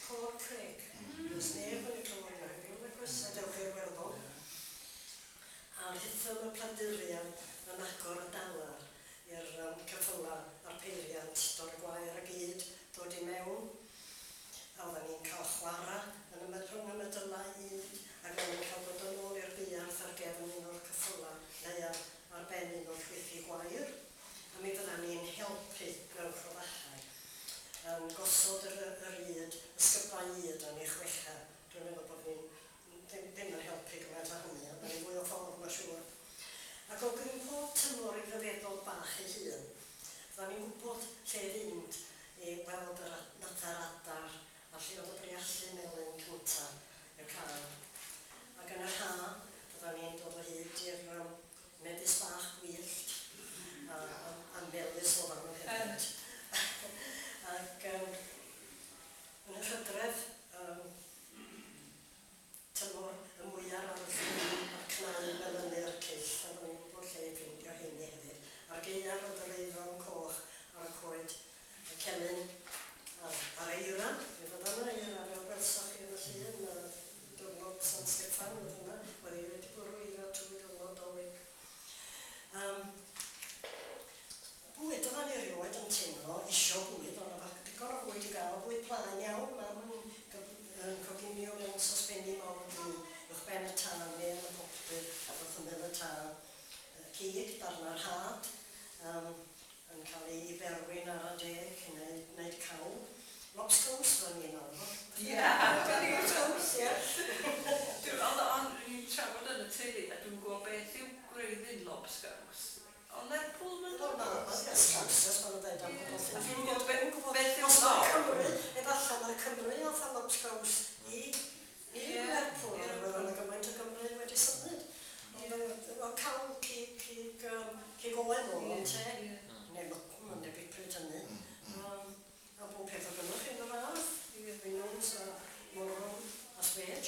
Côr Craig. Does neb yn ei clywed nhw heddiw, nag oes? A dewch i'r Werddon. A rhythm y pladurian yn agor y dalar i'r ceffylau a'r peiriant, dorri gwair a gyd, dod i mewn. A oedden ni'n cael chwarae yn y rhwng y medylau ŷd, ac oedden ni'n cael dod yn ôl i'r buarth ar gefn un o'r ceffylau neu ar, ar ben un o'r llwythi gwair. A mi fyddan ni'n helpu mewn cromfachau, yn gosod yr, yr ŷd, ysgybau ŷd yn ei chwechau. Dwi'n meddwl bod ni'n ddim, ddim yn helpu gymaint â hynny, ond ni'n fwy o ffordd, mae'n siŵr. Ac o gyn pob tymor i ryfeddod bach ei hun, fyddan ni'n gwybod lle i fynd i weld yr adar adar a lle oedd y briallu melyn cynta i'w cael. Ac yn yr ha, fyddan ni'n dod o hyd i'r mefus bach gwyllt a melys oeddan nhw hefyd. Ac yn yr hydref, tymor y mwyar ar y llwyn a'r cnau melynu'r cyll, a oedden ni'n gwybod lle i ffeindio heini hefyd. A'r gaeaf oedd yr aeron coch ar y coed, y celyn a'r eira, mi fydda yna eira fel gwelsoch chi yn y llun, y diwrnod San Steffan oedd hwnna, oedd hi wedi bwrw eira trwy diwrnod Dolig. Bwyd, oeddan ni erioed yn teimlo isio bwyd, oedd 'na ddigon o fwyd i gael, bwyd plaen iawn, mam yn coginio mewn sosbenni mawr du uwchben y tân neu yn y popty wrth ymyl y tân. Cig, darnau'r had, yn cael ei berwi'n ara deg i wneud, wneud cawl. Lobscows oedden ni'n alw fo. Ie, toes, ie. Ond o'n i'n trafod yn y teulu a dwi'm yn gwybod beth yw gwreiddyn lobscows. O Lerpwl ma'n dod? Wel ma' ma' Scousers ma' nhw'n ddeud am bobl sy'n Dwi'm yn gwybod be- beth yw Os ma'r lob. Cymry, efallai ma'r Cymry oedd â lobscows i i Lerpwl oherwydd oedd 'na gymaint o Gymry wedi symud. Ond wel cawl cig cig yym cig oen oedd o ynte? Neu mutton yn debyg pryd hynny. A bob peth oedd gynnoch chi yn yr ardd, winwns a moron a swêj.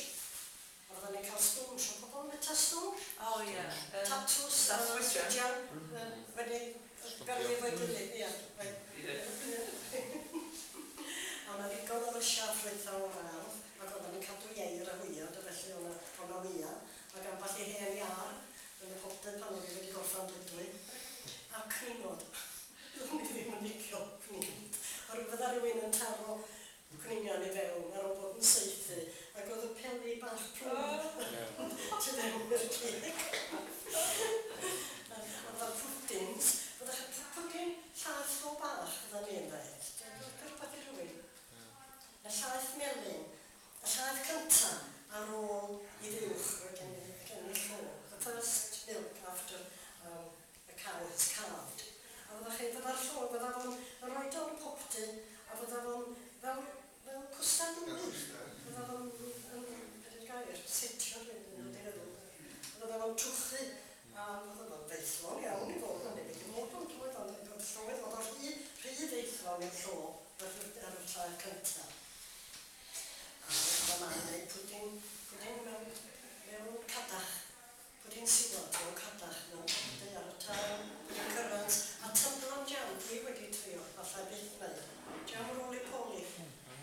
A fyddan ni'n cael stwnsh, oedd pobl yn byta stwnsh? O ie. Tatws a swigian wedi berwi efo'i gilydd, ie. A o'na ddigon o lysiau a ffrwythau o'r ardd, ac oedden ni'n cadw ieir a hwyaid, a felly o'na, o'na wyau, ac ambell i hen iâr yn y popty pan nhw'n trwchu. A oedd o'n feithlon iawn i fod yn unig i fod yn dweud, ond llwydd oedd o rhy, rhy feithlon i'r llo ar y traeth cyntaf. A oedd o'n gwneud pwdin, pwdin mewn, mewn cadach, pwdin siwad mewn cadach, mewn popty ar y tân, pwdin cyrrant, a tymblan jam, dwi wedi trio, falle byth wneud. Jam roly-poly,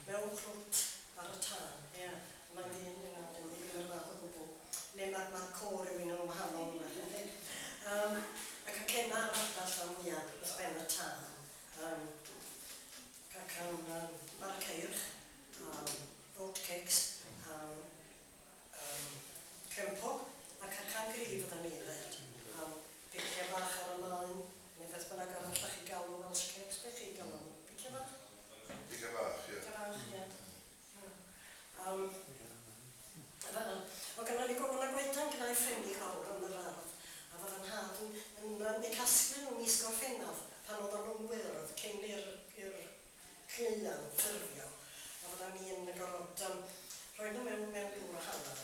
mewn clwt ar y tân, ie. Mae'n ddyn yna, ddim yn yr fath o gwbl. Neu mae'r ma côr rhywun yn wahanol yna, yndi? Ac y cena arall am fwyaf wrth ben y tân. Cacan bara ceirch, oat cakes, crempog, a cacan gryf oedden ni hefyd. Biciau bach ar y maen, neu beth bynnag arall ydych chi galw Welsh cakes, beth chi'n galw nhw? Biciau bach? Biciau bach, ie. Biciau bach, ie. Fel, o gynna ni gofyn a gwedan gyda'i ffrenig fawr yn yr ardd, a fod yn nhad yn eu casglu nhw mis Gorffennaf pan oedden nhw'n wyrdd cyn i'r cneuan ffurfio. A fydda ni'n gorfod rhoi nhw mewn dŵr o halen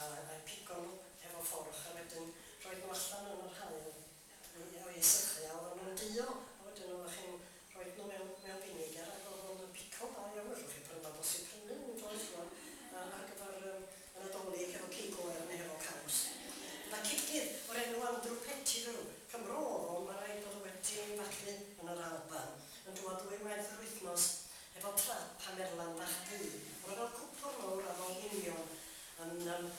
a pigo nhw efo fforch a wedyn rhoi nhw allan yn yr haul o'i sychu a oedden nhw'n duo a wedyn oeddech chi'n rhoi nhw mewn vinegar ac oedd o'n pico da iawn, allwch chi prynu, bosib prynu yn does rwan ar gyfer y Nadolig efo cig oer neu efo caws. Fydda cigydd o'r enw Andrew Pettigrew, Cymro oedd o, mae rhaid bod o wedi ei fagu yn yr Alban, yn dŵad ddwy waith yr wythnos efo trap a merlan fach du. Oedd o fel cwpwr mawr ar ôl union yn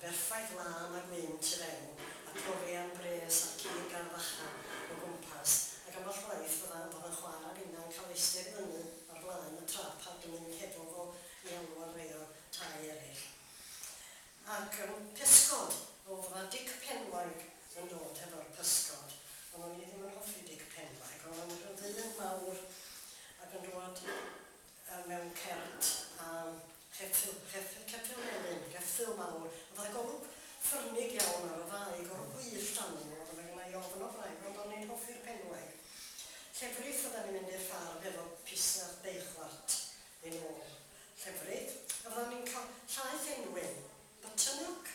berffaith lân a gwyn tu fewn, a clorian bres a'r cig a'r facha o gwmpas. Ac ambell waith fydda chwarae finna'n cael eistedd fyny ar flaen y trap ac yn mynd hefo fo i alw ar rei o'r tai eraill. Ac pysgod, o fydda Dic Penwaig yn dod hefo'r pysgod. Ond o'n i ddim yn hoffi Dic Penwaig, ond o'n rhyw ddyn mawr ac yn dod mewn cert a cheffyl melyn, ceffyl mawr. A fydda golwg ffyrnig iawn ar y ddau, golwg gwyllt arnyn nhw, oedd yna i ofn o fraig, ond o'n i'n hoffi'r Penwaig. Llefrith oedden ni'n mynd i'r ffarm efo pisaf beichwart i nôl. Llefrith, a fydda ni'n cael llaeth enwyn, buttermilk,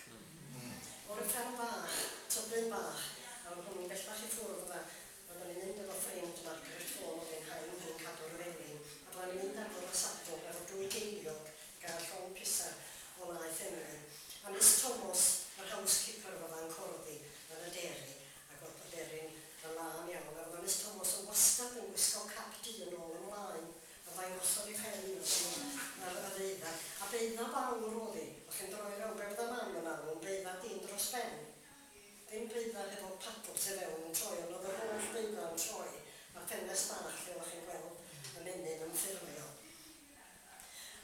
o'r fferm bach, tybyn bach, a oedd hwnnw'n bellach i ffwrdd fydda. Oedden ni'n mynd efo ffrind Margaret Vaughan oedd ein hain hi'n cadw'r felin, a fydda ni'n mynd ar y Sadwrn efo 2 geiniog gael llond pisa o laeth enwyn. A Miss Thomas, yr housekeeper fydda'n corddi yn y deri, ac oedd y deri'n yn lân iawn, a fydda Miss Thomas yn wastad yn gwisgo cap du yn ôl ymlaen, a fyddai'n gosod ei phen ar y ddeudda. A beidda fawr oedd hi, o'ch chi'n droi rownd, be fydda mam yn alw, yn beidda dyn dros ben. Ddim beidda hefo padl tu fewn yn troi, ond oedd yr holl beidda yn troi, a'r ffenest bach lle o'ch chi'n gweld y menyn yn ffurfio.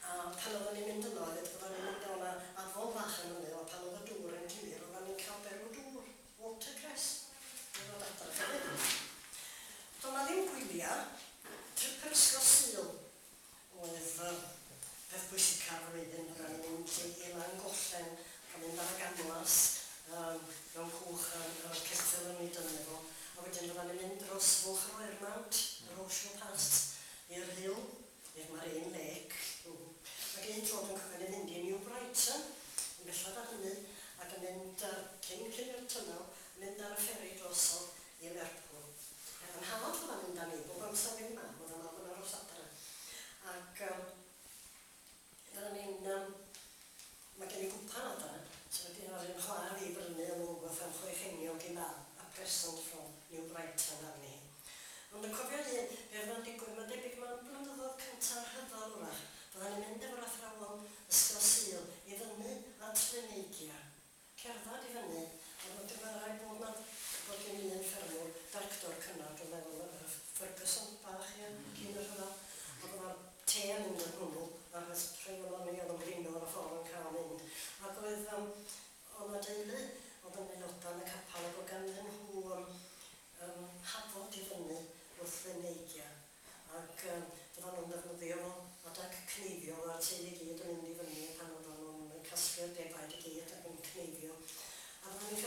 A pan oedden ni'n mynd yno, hefyd, oedden ni'n mynd o'n afon bach yn mynydd, a pan oedd y dŵr yn glir, oedden ni'n cael berw dŵr, watercress, yn dod adra hefyd. Doedd 'na ddim gwyliau, trip yr ysgol Sul oedd peth pwysica'r flwyddyn. Oedden ni'n mynd i Langollen, a mynd ar y gamlas, mewn cwch a'r ceffyl yn ei dynnu fo. A wedyn fyddan ni'n mynd dros Fwlch yr Oermawnt, yr Ocean Pass, i'r Rhyl, i'r Marine Lake. Ac un tro dwi'n cofio ni'n mynd i New Brighton, yn bellad ar hynny, ac yn mynd cyn i'r tunnel, mynd ar y fferi drosodd i Lerpwl. Yn hafod fydda'n mynd â ni, bob amser ddim mam, oedd y mam yn aros adra. Ac fyddan ni'n, mae gen i gwpan adra, so wedi oedd yn chwarae fi brynu yn Woolworth am 6 cheiniog i mam, a present from New Brighton arni hi. Ond yn cofio un, be oedd yn digwydd, mae'n debyg mewn blynyddoedd cynta'r rhyfel wrach, fyddan ni'n mynd efo'r athrawon ysgol Sul i fyny at Lyneigia, cerdded i fyny, ond dwi'n rhaid bod na bod gen i un ffermwr, director cynnar, dwi'n meddwl, Ferguson bach, ie, cyn y rhyfel, a bydda'r te yn mynd yn hwnnw, achos rhai o'n ni oedd yn blino ar y ffordd yn cael mynd. Ac oedd, oedd 'na deulu, oedd yn aelodau yn y capel, ac oedd ganddyn nhw hafod i fyny wrth Lyneigia. Ac fyddan nhw'n defnyddio fo adag cneifio, a'r teulu i gyd yn mynd i fyny pan oedden nhw'n casglu'r defaid i gyd ac yn cneifio. A fyddan ni'n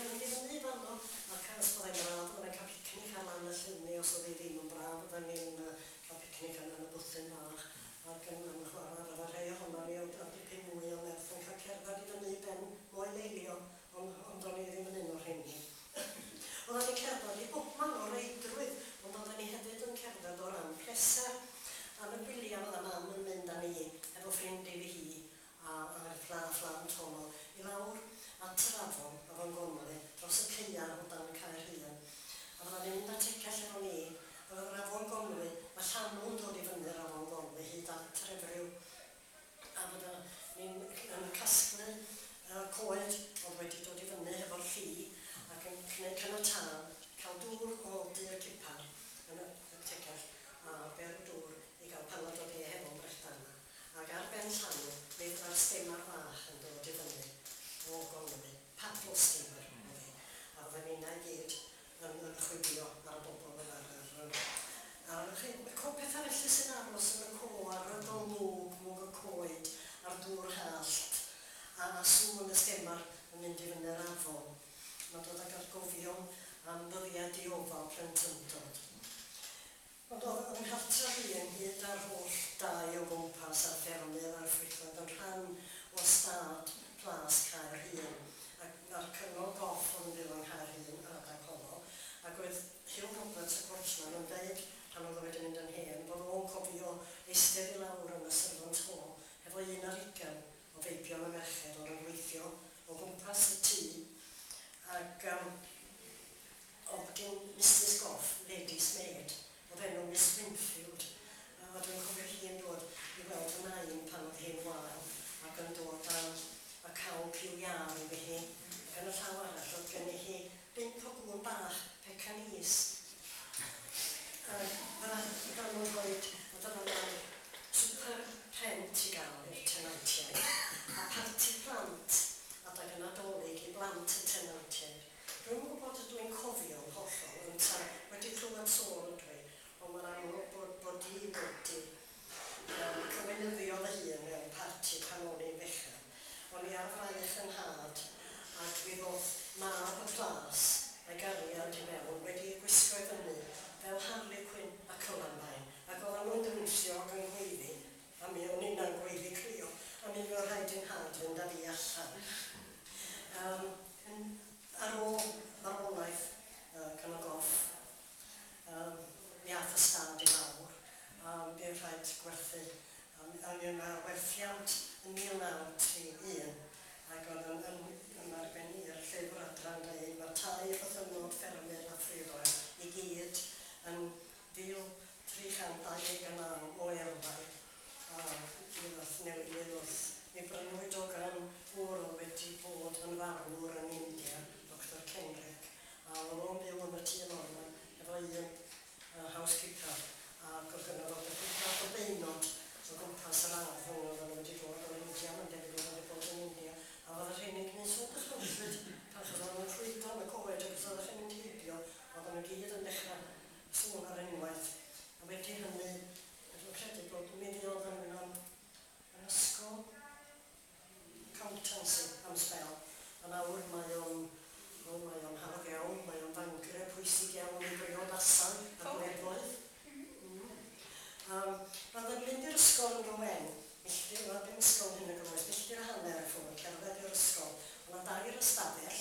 Gwneud cynnal tân, cael dŵr o dŷ y cipar yn y tegell, a berw dŵr i gael panad o de hefo brechdan yma. Ac ar ben llanw, mi fydda'r stemar fach yn dod i fyny o Gonwy, paddle steamer oedd hi, a fydden ninnau i gyd yn chwifio ar y bobl yn ar yr... A chi, mae co pethau felly sy'n aros yn y co, ar y golwg, mwg y coed, a'r dŵr hallt, a sŵn y stemar yn mynd i fyny'r afon. Mae'n dod ag atgofion am ddyddiau diofal plentyndod. Ond oedd yng nghartref i ynghyd â'r holl dai o gwmpas a'r ffermydd a'r ffrwythlond yn rhan o stad Plas Caerhun, ac mae'r cyngor goff oedd yn byw yng Nghaerhun yr adeg honno, ac oedd Hugh Roberts y Portman yn deud pan oedd o wedi mynd yn hen bod o'n cofio eistedd i lawr yn y Servant Hall hefo 21 o feibion a merched oedd yn gweithio o gwmpas y tŷ ac oedd gen Misus Goff lady's maid oedd enw Miss Winfield a dwi'n cofio hi'n dod i weld fy nain pan oedd hi'n wael ac yn dod â y cawl cyw iâr iddi hi ac yn y llaw arall oedd gynni hi bump o gŵn bach Pekingese a fydda fydda nhw'n rhoid a dyma na'r swper rhent i gael i'r tenantiaid a parti plant adag y Nadolig i blant y tenantiaid. Dwi'm yn gwybod ydw i'n cofio'n hollol ynta wedi clywed sôn ydw i, ond mae'n amlwg bod bod i wedi yym cywilyddio fy hun mewn parti pan o'n i'n fechan. O'n i ar fraich 'y nhad ac mi ddoth mab y plas a'i gariad i mewn wedi ei gwisgo i fyny fel Harley Quinn a Columbine ac oeddan nhw'n dawnsio ac yn gweiddi a mi o'n inna'n gweiddi crio a mi fuodd rhaid i nhad fynd â fi allan. Yym yn ar ôl marwolaeth yy Cynog Goff yym mi ath y stad i lawr a bu'n rhaid gwerthu a mi a mi o' 'na werthiant yn 1931 ac oedd yn yn yn arbennig i'r llyfr adran dweud mae'r tai bythynnod ffermydd a ffriroedd i gyd yn 1329 o erwau a mi ddoth newid mi ddoth mi brynwyd o gan ŵr oedd wedi bod yn farwr yn India, Doctor Kendrick, a oedd o'n byw yn y tŷ Norman efo un housekeeper ac oedd gynno fo beth o beunod o gwmpas yr ardd hwnnw oedden nhw wedi dod o India, mae'n debyg oedden nhw wedi bod yn India, a oedd y rheini'n gwneud sŵn dychrynllyd pan oedden nhw'n ffrwydro yn y coed ac os oeddech chi'n mynd heibio, oedden nhw gyd yn dechrau sŵn ar unwaith. A wedi hynny, dwi'n credu bod mi fuodd yn yn, yn ysgol accountancy am sbel, a nawr mae o'n, wel, mae o'n hardd iawn, mae o'n fangre pwysig iawn i briodasau a gwleddoedd. Roedd yn mynd i'r ysgol yn Rowen, milltir, wel dim ysgol hyn y groes, milltir a hanner i ffwrdd, cerdded i'r ysgol. Oedd 'na dair ystafell,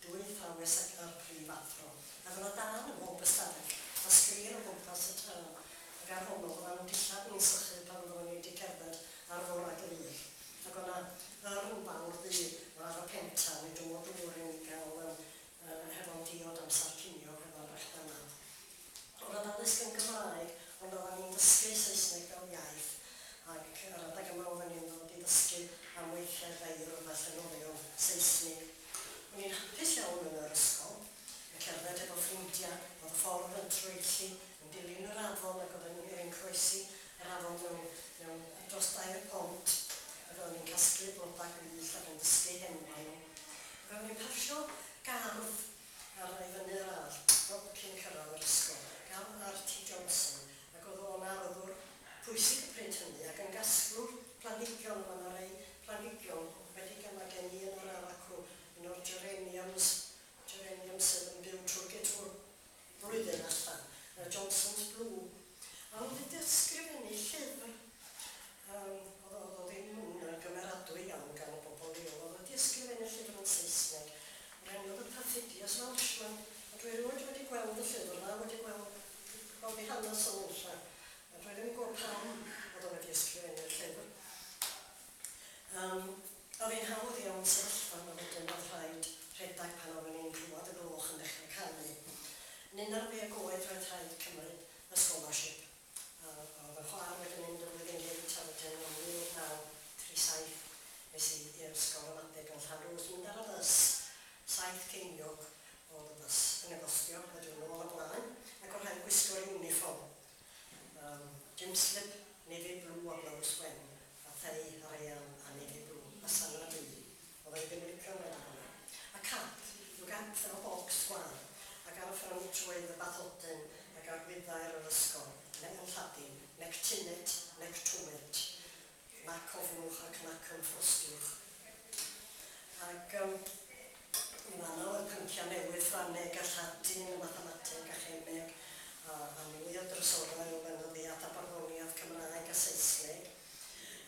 dwy athrawes ac a'r prif athro. Ac oedd 'na dân ym mhob ystafell, a sgrin o gwmpas y tân, ac ar hwnnw fyddan nhw'n dillad ni'n sychu pan oedden ni wedi cerdded ar fora glir. Ac oedd 'na yrn fawr ddu ar y pentan i dw'mo dŵr i ni gael yym hefo'n diod amsar cinio hefo'r brechdanau. Oedd yr addysg yn Gymraeg, ond oeddan ni'n dysgu Saesneg fel iaith, ac yr adeg yma oedden ni'n dod i ddysgu am weithiau feirdd a llenorion Seisnig. O'n i'n hapus iawn yn yr ysgol, yn cerdded efo ffrindiau, oedd y ffordd yn troelli, yn dilyn yr afon ac oedden ni'n croesi yr afon mewn, mewn dros dair pont, ac oedden ni'n casglu blodau gwyllt ac yn dysgu henwau nhw. Ac oedden ni'n pasio gardd ar i fyny'r allt, cyn cyrraedd yr ysgol, gardd R.T. Johnson, ac oedd o'n arddwr pwysig y pryd hynny ac yn gasglwr planhigion, mae yna rei planhigion wedi gan mae gen i yn yr ardd acw, un o'r geraniums, geraniums sydd yn byw trwy gydol blwyddyn allan, Johnson's Blue. A oedd wedi ysgrifennu llyfr, oedd o ddim yn gymeradwy iawn gan y bobl leol, oedd wedi ysgrifennu llyfr yn Saesneg, o'r enw The Perfidious Welshman, a dwi erioed wedi gweld y llyfr yma, wedi gweld, gweld ei hanes o'n unlla. A dwi ddim yn gwybod pam oedd o wedi ysgrifennu'r llyfr. Oedd hi'n hawdd iawn sefyllfa yma wedyn, oedd rhaid rhedeg pan oedden ni'n clywed y gloch yn dechrau canu. Yn 11 oed roedd rhaid cymryd y scholarship. A oedd y chwaer wedi mynd y flwyddyn gynt a wedyn yn 1937 es i i'r ysgol ramadeg yn Llanrwst, mynd ar y bws, 7 ceiniog oedd y bws. siap fel bocs sgwâr, ac ar y ffrynt roedd y bathodyn ac arwyddair yr ysgol, neu yn Lladin, nec tinet, nec tumet, nac ofnwch ac nac ymffrostiwch. Ac yn fanno oedd pynciau newydd, Ffrangeg a Lladin, a mathemateg a chemeg, a mwy o drysorau o lenyddiaeth a barddoniaeth Cymraeg a Saesneg.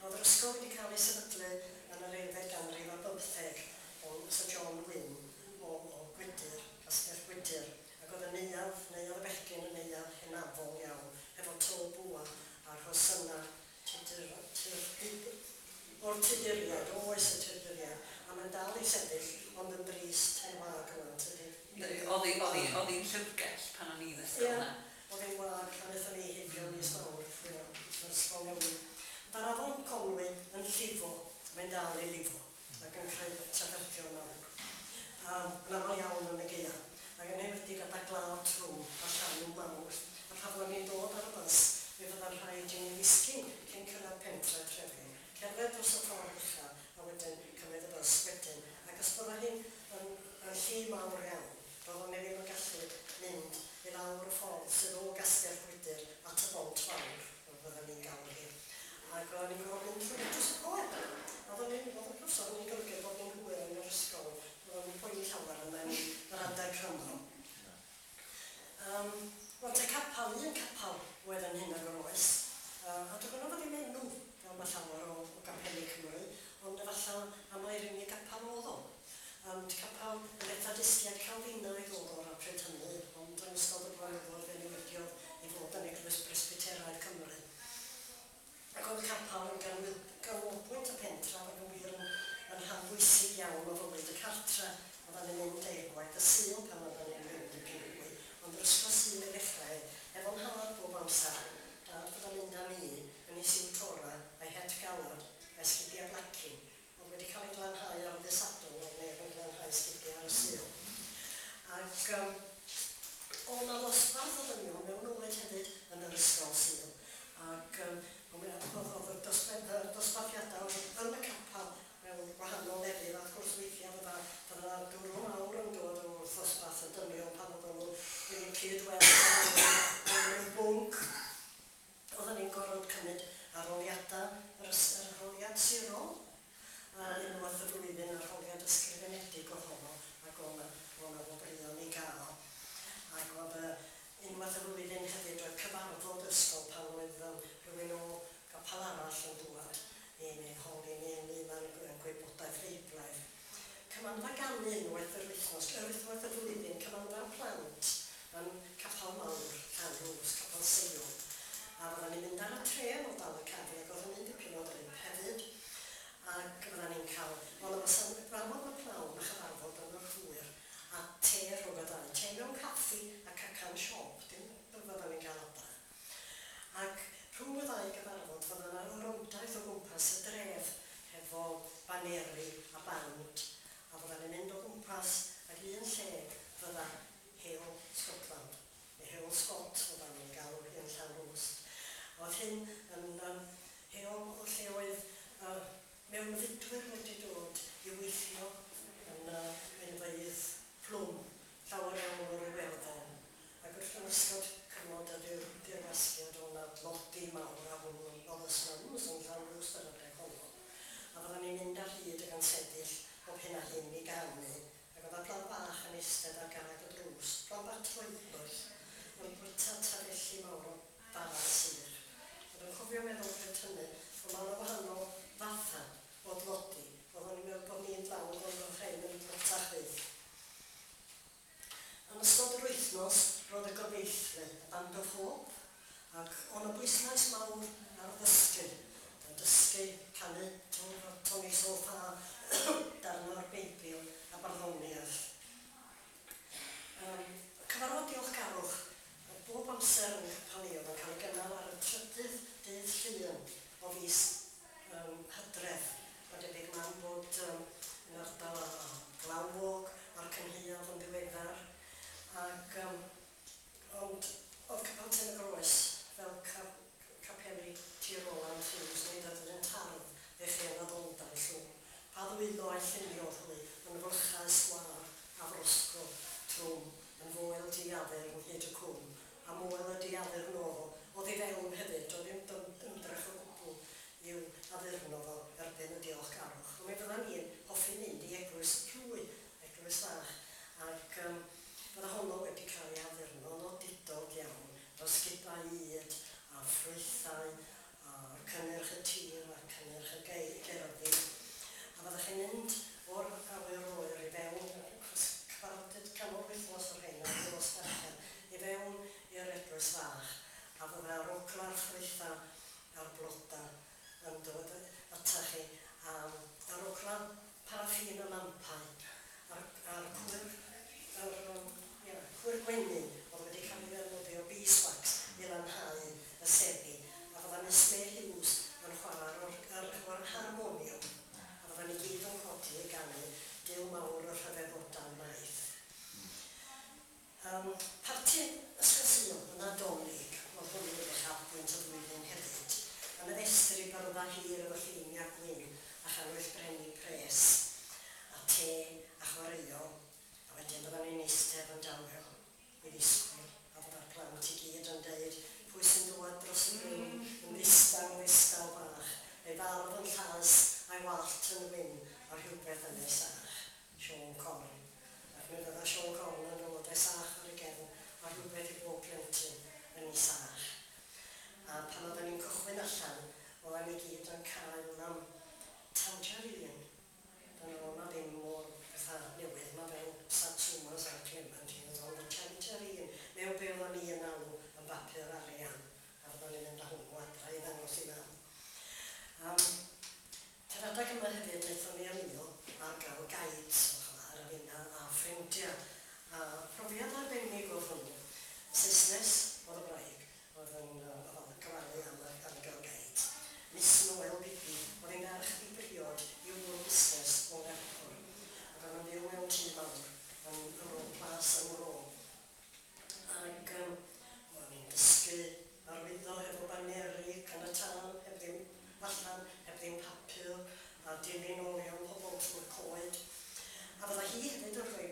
Oedd yr ysgol wedi cael ei sefydlu yn yr unfed ganrif ar bymtheg gan Sir John Wynne o Gwydyr, Castell Gwydyr, ac oedd y neuadd, neuadd y bechgyn yn neuadd hynafol iawn, hefo to bwa a rhosynnau tudur, tudur, o'r Tuduriaid, o oes y Tuduriaid, a mae'n dal i sefyll, ond yn drist yn wag rwan, tydi? Oedd hi'n llyfrgell pan o'n i'n ysgol Ie, na. Oedd hi'n wag pan aethon ni heibio mis Mawrth, ie, yr ysgol newydd. Mae'r afon Conwy yn llifo, mae'n dal i lifo, ac yn creu trafferthion mawr. Yn aml iawn yn y gaeaf, ac yn enwedig gyda glaw trwm a llanw mawr. A pan fyddwn ni'n dod ar y bws, mi fydda'n rhaid i ni ddisgyn cyn cyrraedd pentre Trefin, cerdded dros y ffordd ucha, a wedyn cymryd y bws wedyn. Ac os bydda hi'n yn lli mawr iawn, roeddwn ni ddim yn gallu mynd i lawr y ffordd sydd o Gastell Gwydyr at y bont fawr, fel fydden ni'n galw hi. Ac oedden ni'n gorfod mynd trwy dros y coed. Oedden ni'n, wrth gwrs, oedden ni'n golygu bod ni'n hwyr yn yr ysgol. Oedden ni'n poeni llawer am yr adeg honno. Wel, te capal, un capal oedd yn hyn ag yr oes. A doedd gynno fo ddim enw, fel mae llawer o gapeli Cymru, ond efallai am mai'r unig gapal oedd o. Ond capal y Methodistiaid Calfinaidd oedd o'r pryd hynny, ond yn ystod y blynyddoedd fe newidiodd i fod yn Eglwys Presbyteraidd Cymru. Ac oedd y capal yn ganolbwynt y pentref ac yn wir yn rhan bwysig iawn o fywyd y cartre. Oedden ni'n mynd deirgwaith y Sul pan oedden ni'n mynd i Gilwy, ond yr ysgol Sul i ddechrau, efo'n nhad bob amser, dad fydda'n mynd â mi yn ei siwt ora a'i het galad a'i sgidiau blacin, oedd wedi cael ei glanhau ar ddydd Sadwrn, oedd neb yn glanhau sgidiau ar y Sul. Ac oedd 'na ddosbarth o ddynion mewn oed hefyd yn yr ysgol Sul, ac oedd y dosbarthiadau yn y capel mewn gwahanol lefydd, a wrth gwrs weithiau fydda dwrw mawr yn dod o wrth ddosbarth y dynion pan oedden nhw ddim yn cyd-weld mewn bwnc. Oedden ni'n gorfod cymryd arholiadau, yr arholiad sirol, a unwaith y flwyddyn arholiad ysgrifenedig oedd honno, ac oedd 'na wobrwyon i gael. Ac oedd unwaith y flwyddyn hefyd oedd cyfarfod ysgol pan oedd rhywun o gapel arall yn dŵad i ni holi ni ynglyn â'n gwybodaeth Feiblaidd. Cymanfa ganu unwaith yr wythnos, yr wythnos y flwyddyn, cymanfa plant yn Capel Mawr, Llanrwst, Capel Seion. A fyddan ni'n mynd ar y trên o Dal y Cafi, ac oedd hynny'n dipyn o drip hefyd. Ac fyddan ni'n cael, wel, y cyfarfod yn y pnawn a chyfarfod yn yr hwyr, a te rhwng y ddau. Te mewn caffi a cacan siop, dim fyddan ni'n cael adra. Ac rhwng y ddau gyfarfod fydda 'na orymdaith o gwmpas y dref hefo baneri a band, a fyddan ni'n mynd o gwmpas, ac un lle fydda Heol Scotland, neu Heol Scott fyddan ni'n galw hi yn Llanrwst. A oedd hyn yn heol o lle oedd mewnfudwyr wedi dod i weithio yn mynfeydd plwm, llawer iawn o'r Iwerddon. Ac wrth yn ystod cyfnod y dirwasgiad oedd 'na dlodi mawr a hwnnw oedd y slums yn Llanrwst yr adeg honno. A fyddan ni'n mynd ar hyd ac yn sefyll bob hyn a hyn i ganu, ac oedd 'na plant bach yn eistedd ar garreg y drws, plant bach troednoeth, yn bwyta tafelli mawr o bara sych. A dwi'n cofio meddwl pryd hynny, ond mae 'na wahanol fathau o dlodi. Oeddwn i'n meddwl bod ni'n dlawd, ond oedd rhain yn dlotach fyth. Yn ystod yr wythnos, roedd y gobeithlu, y Band of Hope, ac oedd 'na bwyslais mawr ar ddysgu. Y dysgu canu Tony So Fa, darn o'r Beibl a barddoniaeth. Cyfarfod diolchgarwch, bob amser yn y capel ni, oedd yn cael ei gynnal ar y trydydd dydd Llun o fis Hydref. Mae'n debyg mam bod yn ardal glawog a'r cynhaeaf yn ddiweddar. Ac, ond oedd Capel Tyn y Groes fel capeli Tir Roland Hughes, nid oedd yn tardd ddechreuodd addoldai llwm. Pa ddwylo a'i lluniodd hwy yn flychau sgwâr a frosgro. trwm yn foel diaddurn hyd y cwm, a moel y diaddurn oedd o. Oedd i fewn hefyd, doedd ddim ymdrech o gwbl i'w addurno fo erbyn y diolchgarwch. Ond mi fydda ni'n hoffi mynd i eglwys y plwy, eglwys fach, ac fydda honno wedi cael ei addurno yn odidog iawn, efo sgubau ŷd a ffrwythau a cynnyrch y tir a cynnyrch y gerddi. A fyddech chi'n mynd o'r awyr oer i fewn, achos cyfarfodydd canol wythnos o'r rheina, nos Fercher, i fewn i'r eglwys fach, a fydda'r ogla'r ffrwythau a'r blodau yn dod atach chi, a a'r ogla paraffin y lampau, a'r cwyr, yr, ia, cwyr gwenyn oedd wedi cael ei ddefnyddio beeswax i lanhau y seddi, a fydda Miss May Hughes yn chwarae'r or, harmonium, a fydda ni gyd yn codi i ganu Duw mawr y rhyfeddodau maith. Parti Ysgol Sul yn Nadolig, oedd hwnnw yn uchafbwynt y flwyddyn hefyd. Yn y festri byrddau hir efo lleiniau gwyn a channwyll brenni pres, a te a chwaraeo, a wedyn fyddan ni'n eistedd yn dawel i ddisgwyl, a fydda'r plant i gyd yn deud, pwy sy'n dŵad dros y bryn yn ddistaw, ddistaw bach, ei farf yn llaes a'i wallt yn wyn, a rhywbeth yn ei sach. Siôn Corn. Ac mi fydda Siôn Corn yn dod a'i sach ar ei gefn, a rhywbeth i bob plentyn yn ei sach. A pan oedden ni'n cychwyn allan, oedden ni gyd yn cael tangerine. Dyna oedd 'na ddim o'r pethau newydd 'ma fel satsumas a clementines, ond y tangerine, mewn be oedden ni yn alw yn bapur arian, a fyddan ni'n mynd â hwnnw adra i ddangos i mam. Yr adeg yma hefyd wnaethon ni ymuno â'r Girl Guides o chwaer a finna a ffrindiau, a profiad arbennig oedd hwnnw. Saesnes oedd y wraig oedd yn gofalu am y am y Girl Guides. Miss Noel Bibby, oedd hi'n ferch ddi-briod i ŵr busnes o Lerpwl, ac oedd yn byw mewn tŷ mawr yn Ymyl Plas yng Nghro. Ac o'n i'n dysgu arwyddo hefo baneri yn y tân, heb ddim allan, heb ddim papur, a dilyn olion pobl trwy'r coed. A fydda hi hefyd yn rhoi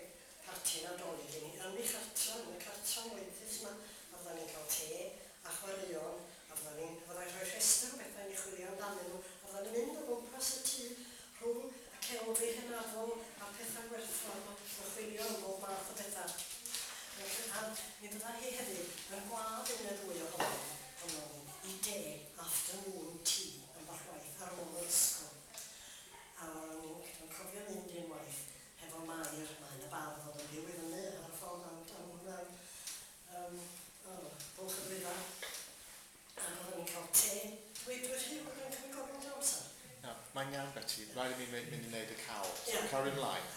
parti Nadolig i ni yn ei chartra, yn y cartra moethus 'ma, a fydda ni'n cael te a chwaraeon, a fydda ni'n, fyddai'n rhoi rhestr o bethau i ni chwilio amdanyn nhw, a fydda ni'n mynd o gwmpas y tŷ rhwng y celfi hynafol a'r pethau gwerthfawr 'ma, yn chwilio am bob math o bethau. A mi fydda hi hefyd yn gwadd un neu ddwy ohonom, ohonon ni, i de afternoon tea ambell waith ar ôl yr ysgol. A o'n i'n yn cofio mynd unwaith hefo Mair, Maen y Bardd, oedd yn byw i fyny ar y ffordd am am hwnna, um, oh, Bwlch y Ddwyfa. Ac oedden ni'n cael te. Dwi rhy hwyr yn cymryd gormod o amser. Na, mae'n iawn, Beti. Rhaid i mi mynd i wneud y cawl. So, carry ymlaen.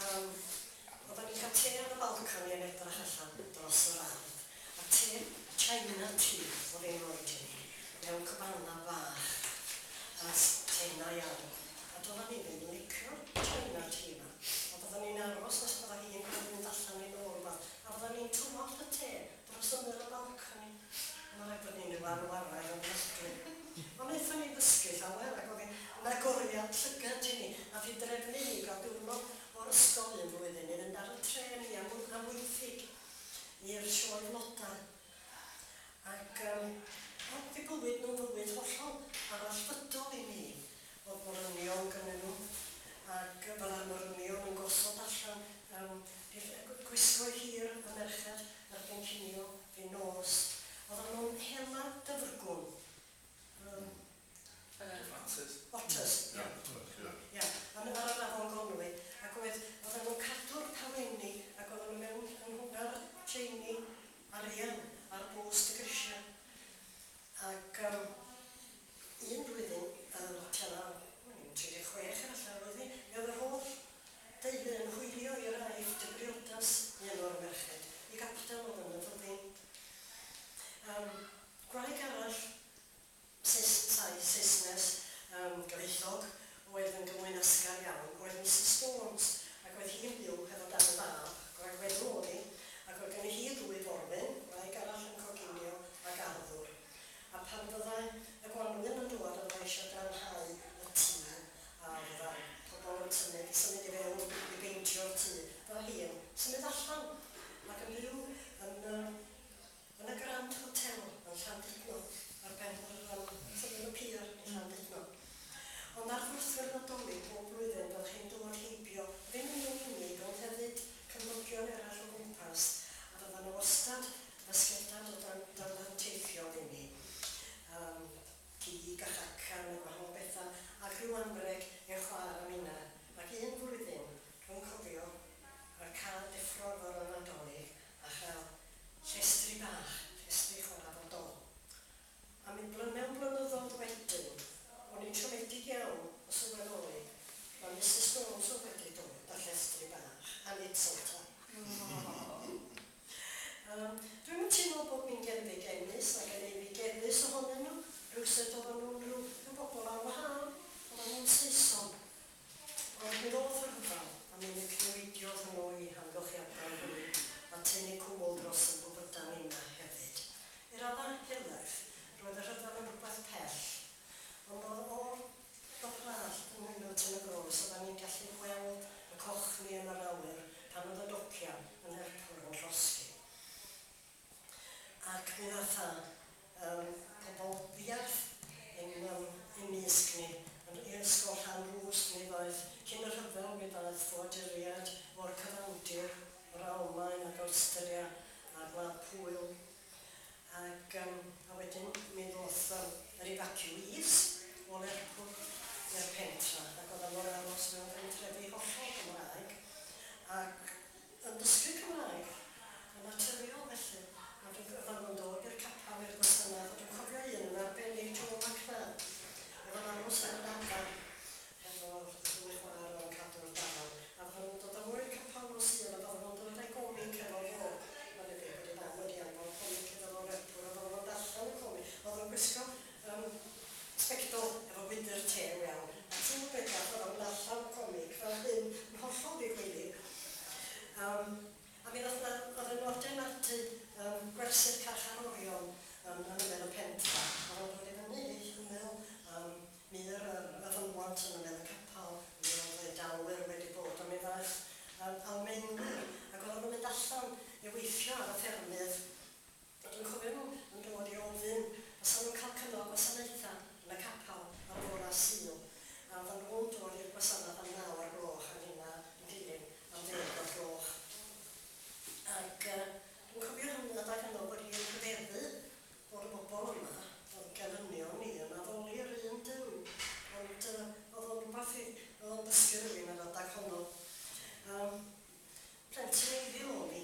Oedden ni'n cael te ar y balcony yn edrych allan dros yr ardd. A te China tea oedd hi'n rhoi i ni, mewn cwpanau fach, a tenau iawn. A doedden ni ddim yn licio'r China tea 'ma. A fydden ni'n aros nes bydda hi'n mynd allan i nôl rhywbeth. A fydden ni'n tywallt y te dros ymyl y balcony. A ma' raid bod ni'n ryw arwaraidd ofnadwy. Ond wnaethon ni ddysgu llawer ac oedd hi'n yn agoriad llygad i ni. Nath hi drefnu i ni gael diwrnod o'r ysgol un flwyddyn i fynd ar y trên i Amwythig i'r sioe flodau. Ac oedd eu bywyd nhw'n fywyd hollol arallfydol i mi. Oedd morynion gynnyn nhw, ac fydda'r morynion yn gosod allan gwisgoedd hir y merched erbyn cinio fin nos. Oedden nhw'n hela dyfrgwn. Otters. Otters, ia. Ia, yn ar yr afon Gonwy. Ac oedd, oedden nhw'n cadw'r paweni ac oedden nhw mewn yn hwnna'r tseini arian ar bost y grisiau. Ac un blwyddyn, tua, o'n i'n 36 efallai oedd hi, mi oedd yr holl deulu yn hwylio i'r Aifft y briodas un o'r merched, i gapel oedd yn y fyddin. Gwraig arall, Saesnes, gyfeillog, oedd yn gymwynasgar iawn, oedd Mrs Stones, ac oedd hi'n byw hefo dau fab, gwraig weddw oedd hi, ac oedd gen hi ddwy forwyn, gwraig arall gweithio ar y ffermydd. A dwi'n cofio nhw yn dod i ofyn os nhw'n cael cynnal gwasanaethau yn y capel ar bora Sul. A oedden nhw'n dod i'r gwasanaeth am 9 o'r gloch a hynna yn dilyn am 10 o'r gloch. Ac dwi'n cofio hynny adag yno bod i'n rhyfeddu bod y bobl yma, oedd gelynion ni yn addoli'r un Duw. Ond oedd o'n rhywbeth i, oedd o'n dysgu rhywun ar adag honno. Plentyn eiddil o'n i,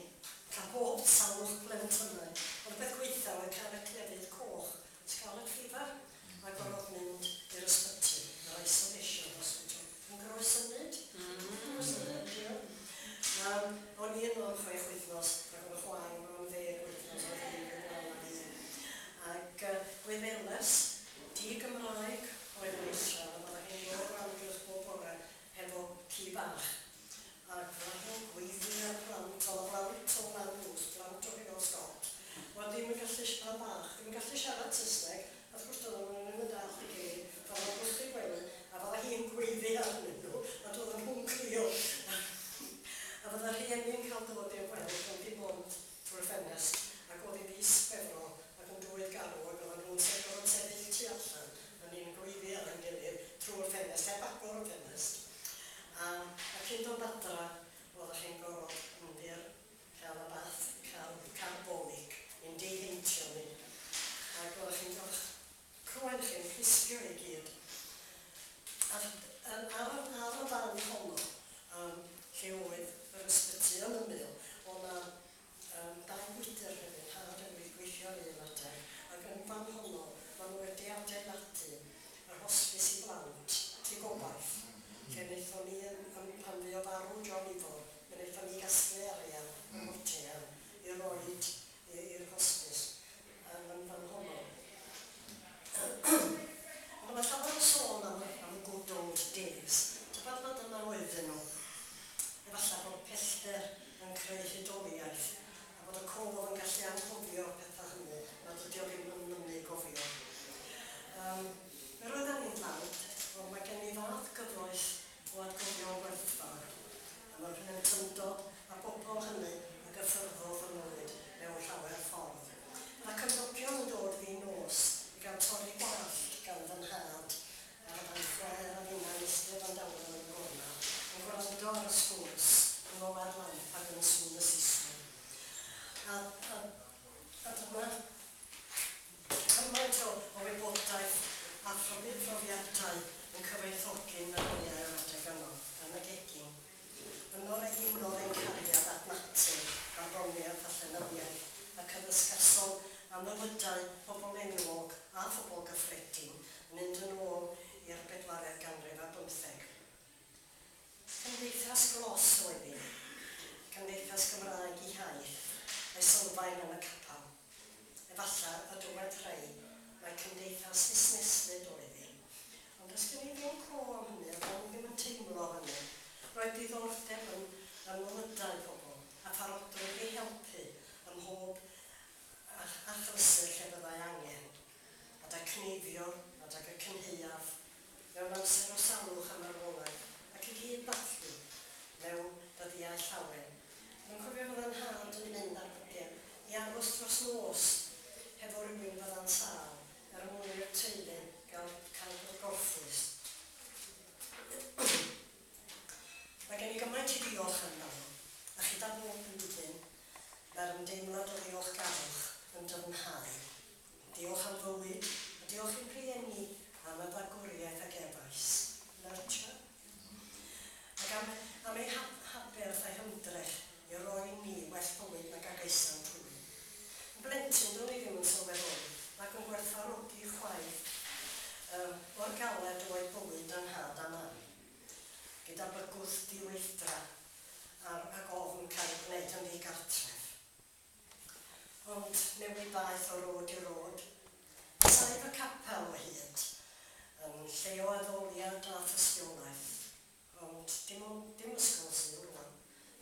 cael bob salwch blentynau. Ond y beth gweitha oedd cael y clefyd coch, scarlet fever, a gorfod mynd i'r ysbyty, yr isolation hospital. Yn Groesynyd. Groesynyd, ie. O'n i yno am 6 wythnos, ac oedd y chwaer yno am 10 wythnos, oedd hi'n mynd â fi. Ac Gwyddeles, di-Gymraeg oedd yn Israel, a fydda hi'n dod o amgylch bob bore hefo ci bach. Ac fydda hi'n gweiddi ar plant, oedd plant o lan drws, plant o Heol Scott. Wel, ddim yn gallu siarad bach, ddim yn gallu siarad Saesneg, a wrth gwrs doedden nhw'n ddim yn dallt y geiriau, fydda nhw'n gwrth gwely, a fydda hi'n gweiddi arnyn nhw, a doedden nhw'n crio. A fydda rhieni'n cael dod i'r gwely, ond dim ond trwy'r ffenest, ac oedd hi'n fis Chwefror, ac yn dwydd garw, ac oedden nhw'n gorfod sefyll tu allan, a ni'n gweiddi ar ein gilydd trwy'r ffenest, heb agor y ffenest. A cyn dod adra, oeddech chi'n gorfod mynd i'r cael y bath, cael carbolic, yn diheintio ni. Ac oeddech chi'n gorfod croen chi'n llusgio i gyd. A ar y fan honno, lle oedd yr ysbyty yn ymyl, oedd yna dau wydr hefyd, nhad yn wedi gweithio ar un adeg, ac yn fan honno, maen nhw wedi adeiladu yr hospis i blant, Tŷ Gobaith, lle wnaethon ni, pan fuodd farw John Ifor, fe wnaethon ni gasglu arian yn Nottingham i roed i'r hospis yn fan honno. Ond mae llawer o sôn am y good old days. Tybed nad yna oedden nhw? Efallai bod pellter yn creu hudoliaeth, a bod y cof yn gallu anghofio'r pethau hynny, nad ydy o ddim yn mynnu gofio. Mi roedden ni'n dlawd, ond mae gen i fath gyfoeth o atgofion gwerthfawr, a mae'r plentyndod a bobl hynny a gyffyrddodd fy mywyd mewn llawer ffordd. Mae cymdogion yn dod fi nos i gael torri gwallt gan fy nhad, a fy chwaer a finna'n eistedd yn dawel yn y gornel, yn gwrando ar y sgwrs, yn olau'r lamp ac yn sŵn y siswrn. A dyma cymaint o wybodaeth a phrofiadau yn cyfoethogi'n meddyliau o'r adeg yno, yn y gegin. Yno eginodd ein cariad at natur, barddoniaeth a llenyddiaeth, ac addysgasom am fywydau pobl enwog a phobl gyffredin yn mynd yn ôl i'r 14th ganrif ar bymtheg. Cymdeithas glos oedd hi, cymdeithas Gymraeg i haith, a'i sylfaen yn y capel. Efallai y dywed rhai, mae cymdeithas fusneslyd oedd hi. Ond does gen i ddim co am hynny, a do'n i ddim yn teimlo hynny. Roedd diddordeb yn mywydau pobl, a pharodrwydd i helpu ym mhob achlysur lle fyddai angen. Adag cneifio, adag y cynhaeaf, mewn amser o salwch a marwolaeth, ac i gyd ddathlu mewn dyddiau llawen. Dwi'n cofio fydda'n nhad yn mynd ar brydiau i aros dros nos hefo rhywun fydda'n sâl, er mwyn i'r teulu gael cael gorffwys. Mae gen i gymaint i ddiolch amdano, a chyda bob blwyddyn, mae'r ymdeimlad o ddiolchgarwch yn dyfnhau. Diolch am fywyd, a diolch i'n rhieni am y fagwriaeth a gefais. Nurture. Ac am eu haberth a'i hymdrech i roi ni well bywyd nag a geisant hwy. Yn blentyn, do'n i ddim yn sylweddoli, ac yn gwerthfawrogi chwaith o'r galed oedd bywyd yn nhad a mam. Gyda bygwth diweithdra ac ofn cael ei gwneud yn ddigartref. Ond newid ddaeth o rôd i rôd. Saif y capel o hyd, yn lle o addoliad a thystiolaeth. Ond dim ysgol Sul rwan,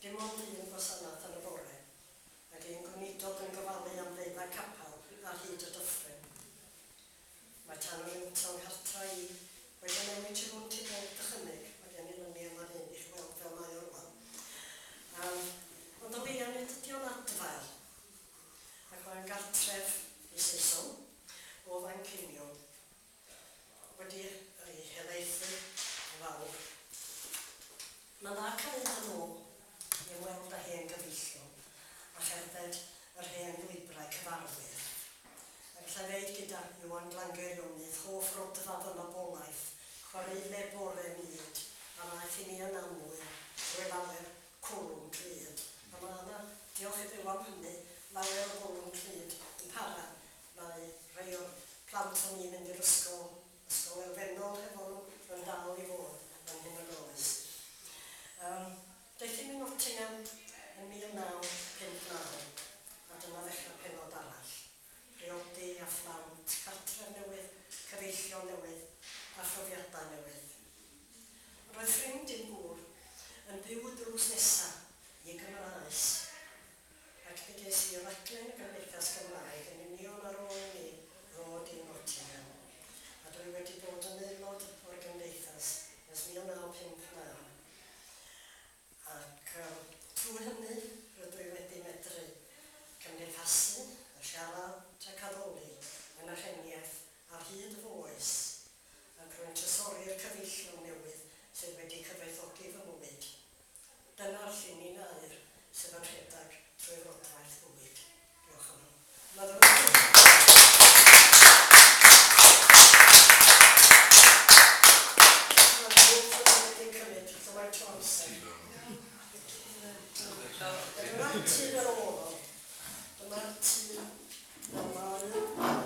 dim ond un gwasanaeth yn y bore, ac un gweinidog yn gofalu am ddeuddeg capel ar hyd y dyffryn. Mae tan yr yntau nghartra i wedi newid tu hwnt i bob dychymyg. Mae gen i lyniau fan hyn i chi weld fel mae o rwan. Ond o leia nid ydy o'n adfail. gyda Iwan Glangeirionydd, hoff rodfa fy mabolaeth, chwaraeule bore mud, a ddaeth i mi yn amlwg drwy lawer cwlwm clyd. A mae yna, diolch i Dduw am hynny, lawer o gwlwm clyd yn para. Mae rhai o'r plant o'n i'n mynd i'r ysgol, ysgol elfennol hefo nhw, yn dal i fod yn hyn yn oes. Daethum i Nottingham yn 1959, a dyma ddechrau penod arall. Priodi a phlant, cartref newydd, cyfeillion newydd a phrofiadau newydd. Roedd ffrind i'm gŵr yn byw y drws nesa i Gymraes, ac mi ges i raglen y Gymdeithas Gymraeg yn union ar ôl i mi ddod i Nottingham, a dwi wedi bod yn aelod o'r Gymdeithas ers 1959. Ac trwy hynny rydw i wedi medru cymdeithasu a siarad ac addoli yn yr heniaith ar hyd fy oes, ac rwy'n trysori'r cyfeillion newydd sydd wedi cyfoethogi fy mywyd. Dyna'r llinyn aur sydd yn rhedeg trwy rodfaeth fywyd. Diolch yn fawr. Mae'n ddrwg fod o wedi cymryd gymaint o amser. Dyma'r tŷ fel oedd o. Dyma'r tŷ fel mae.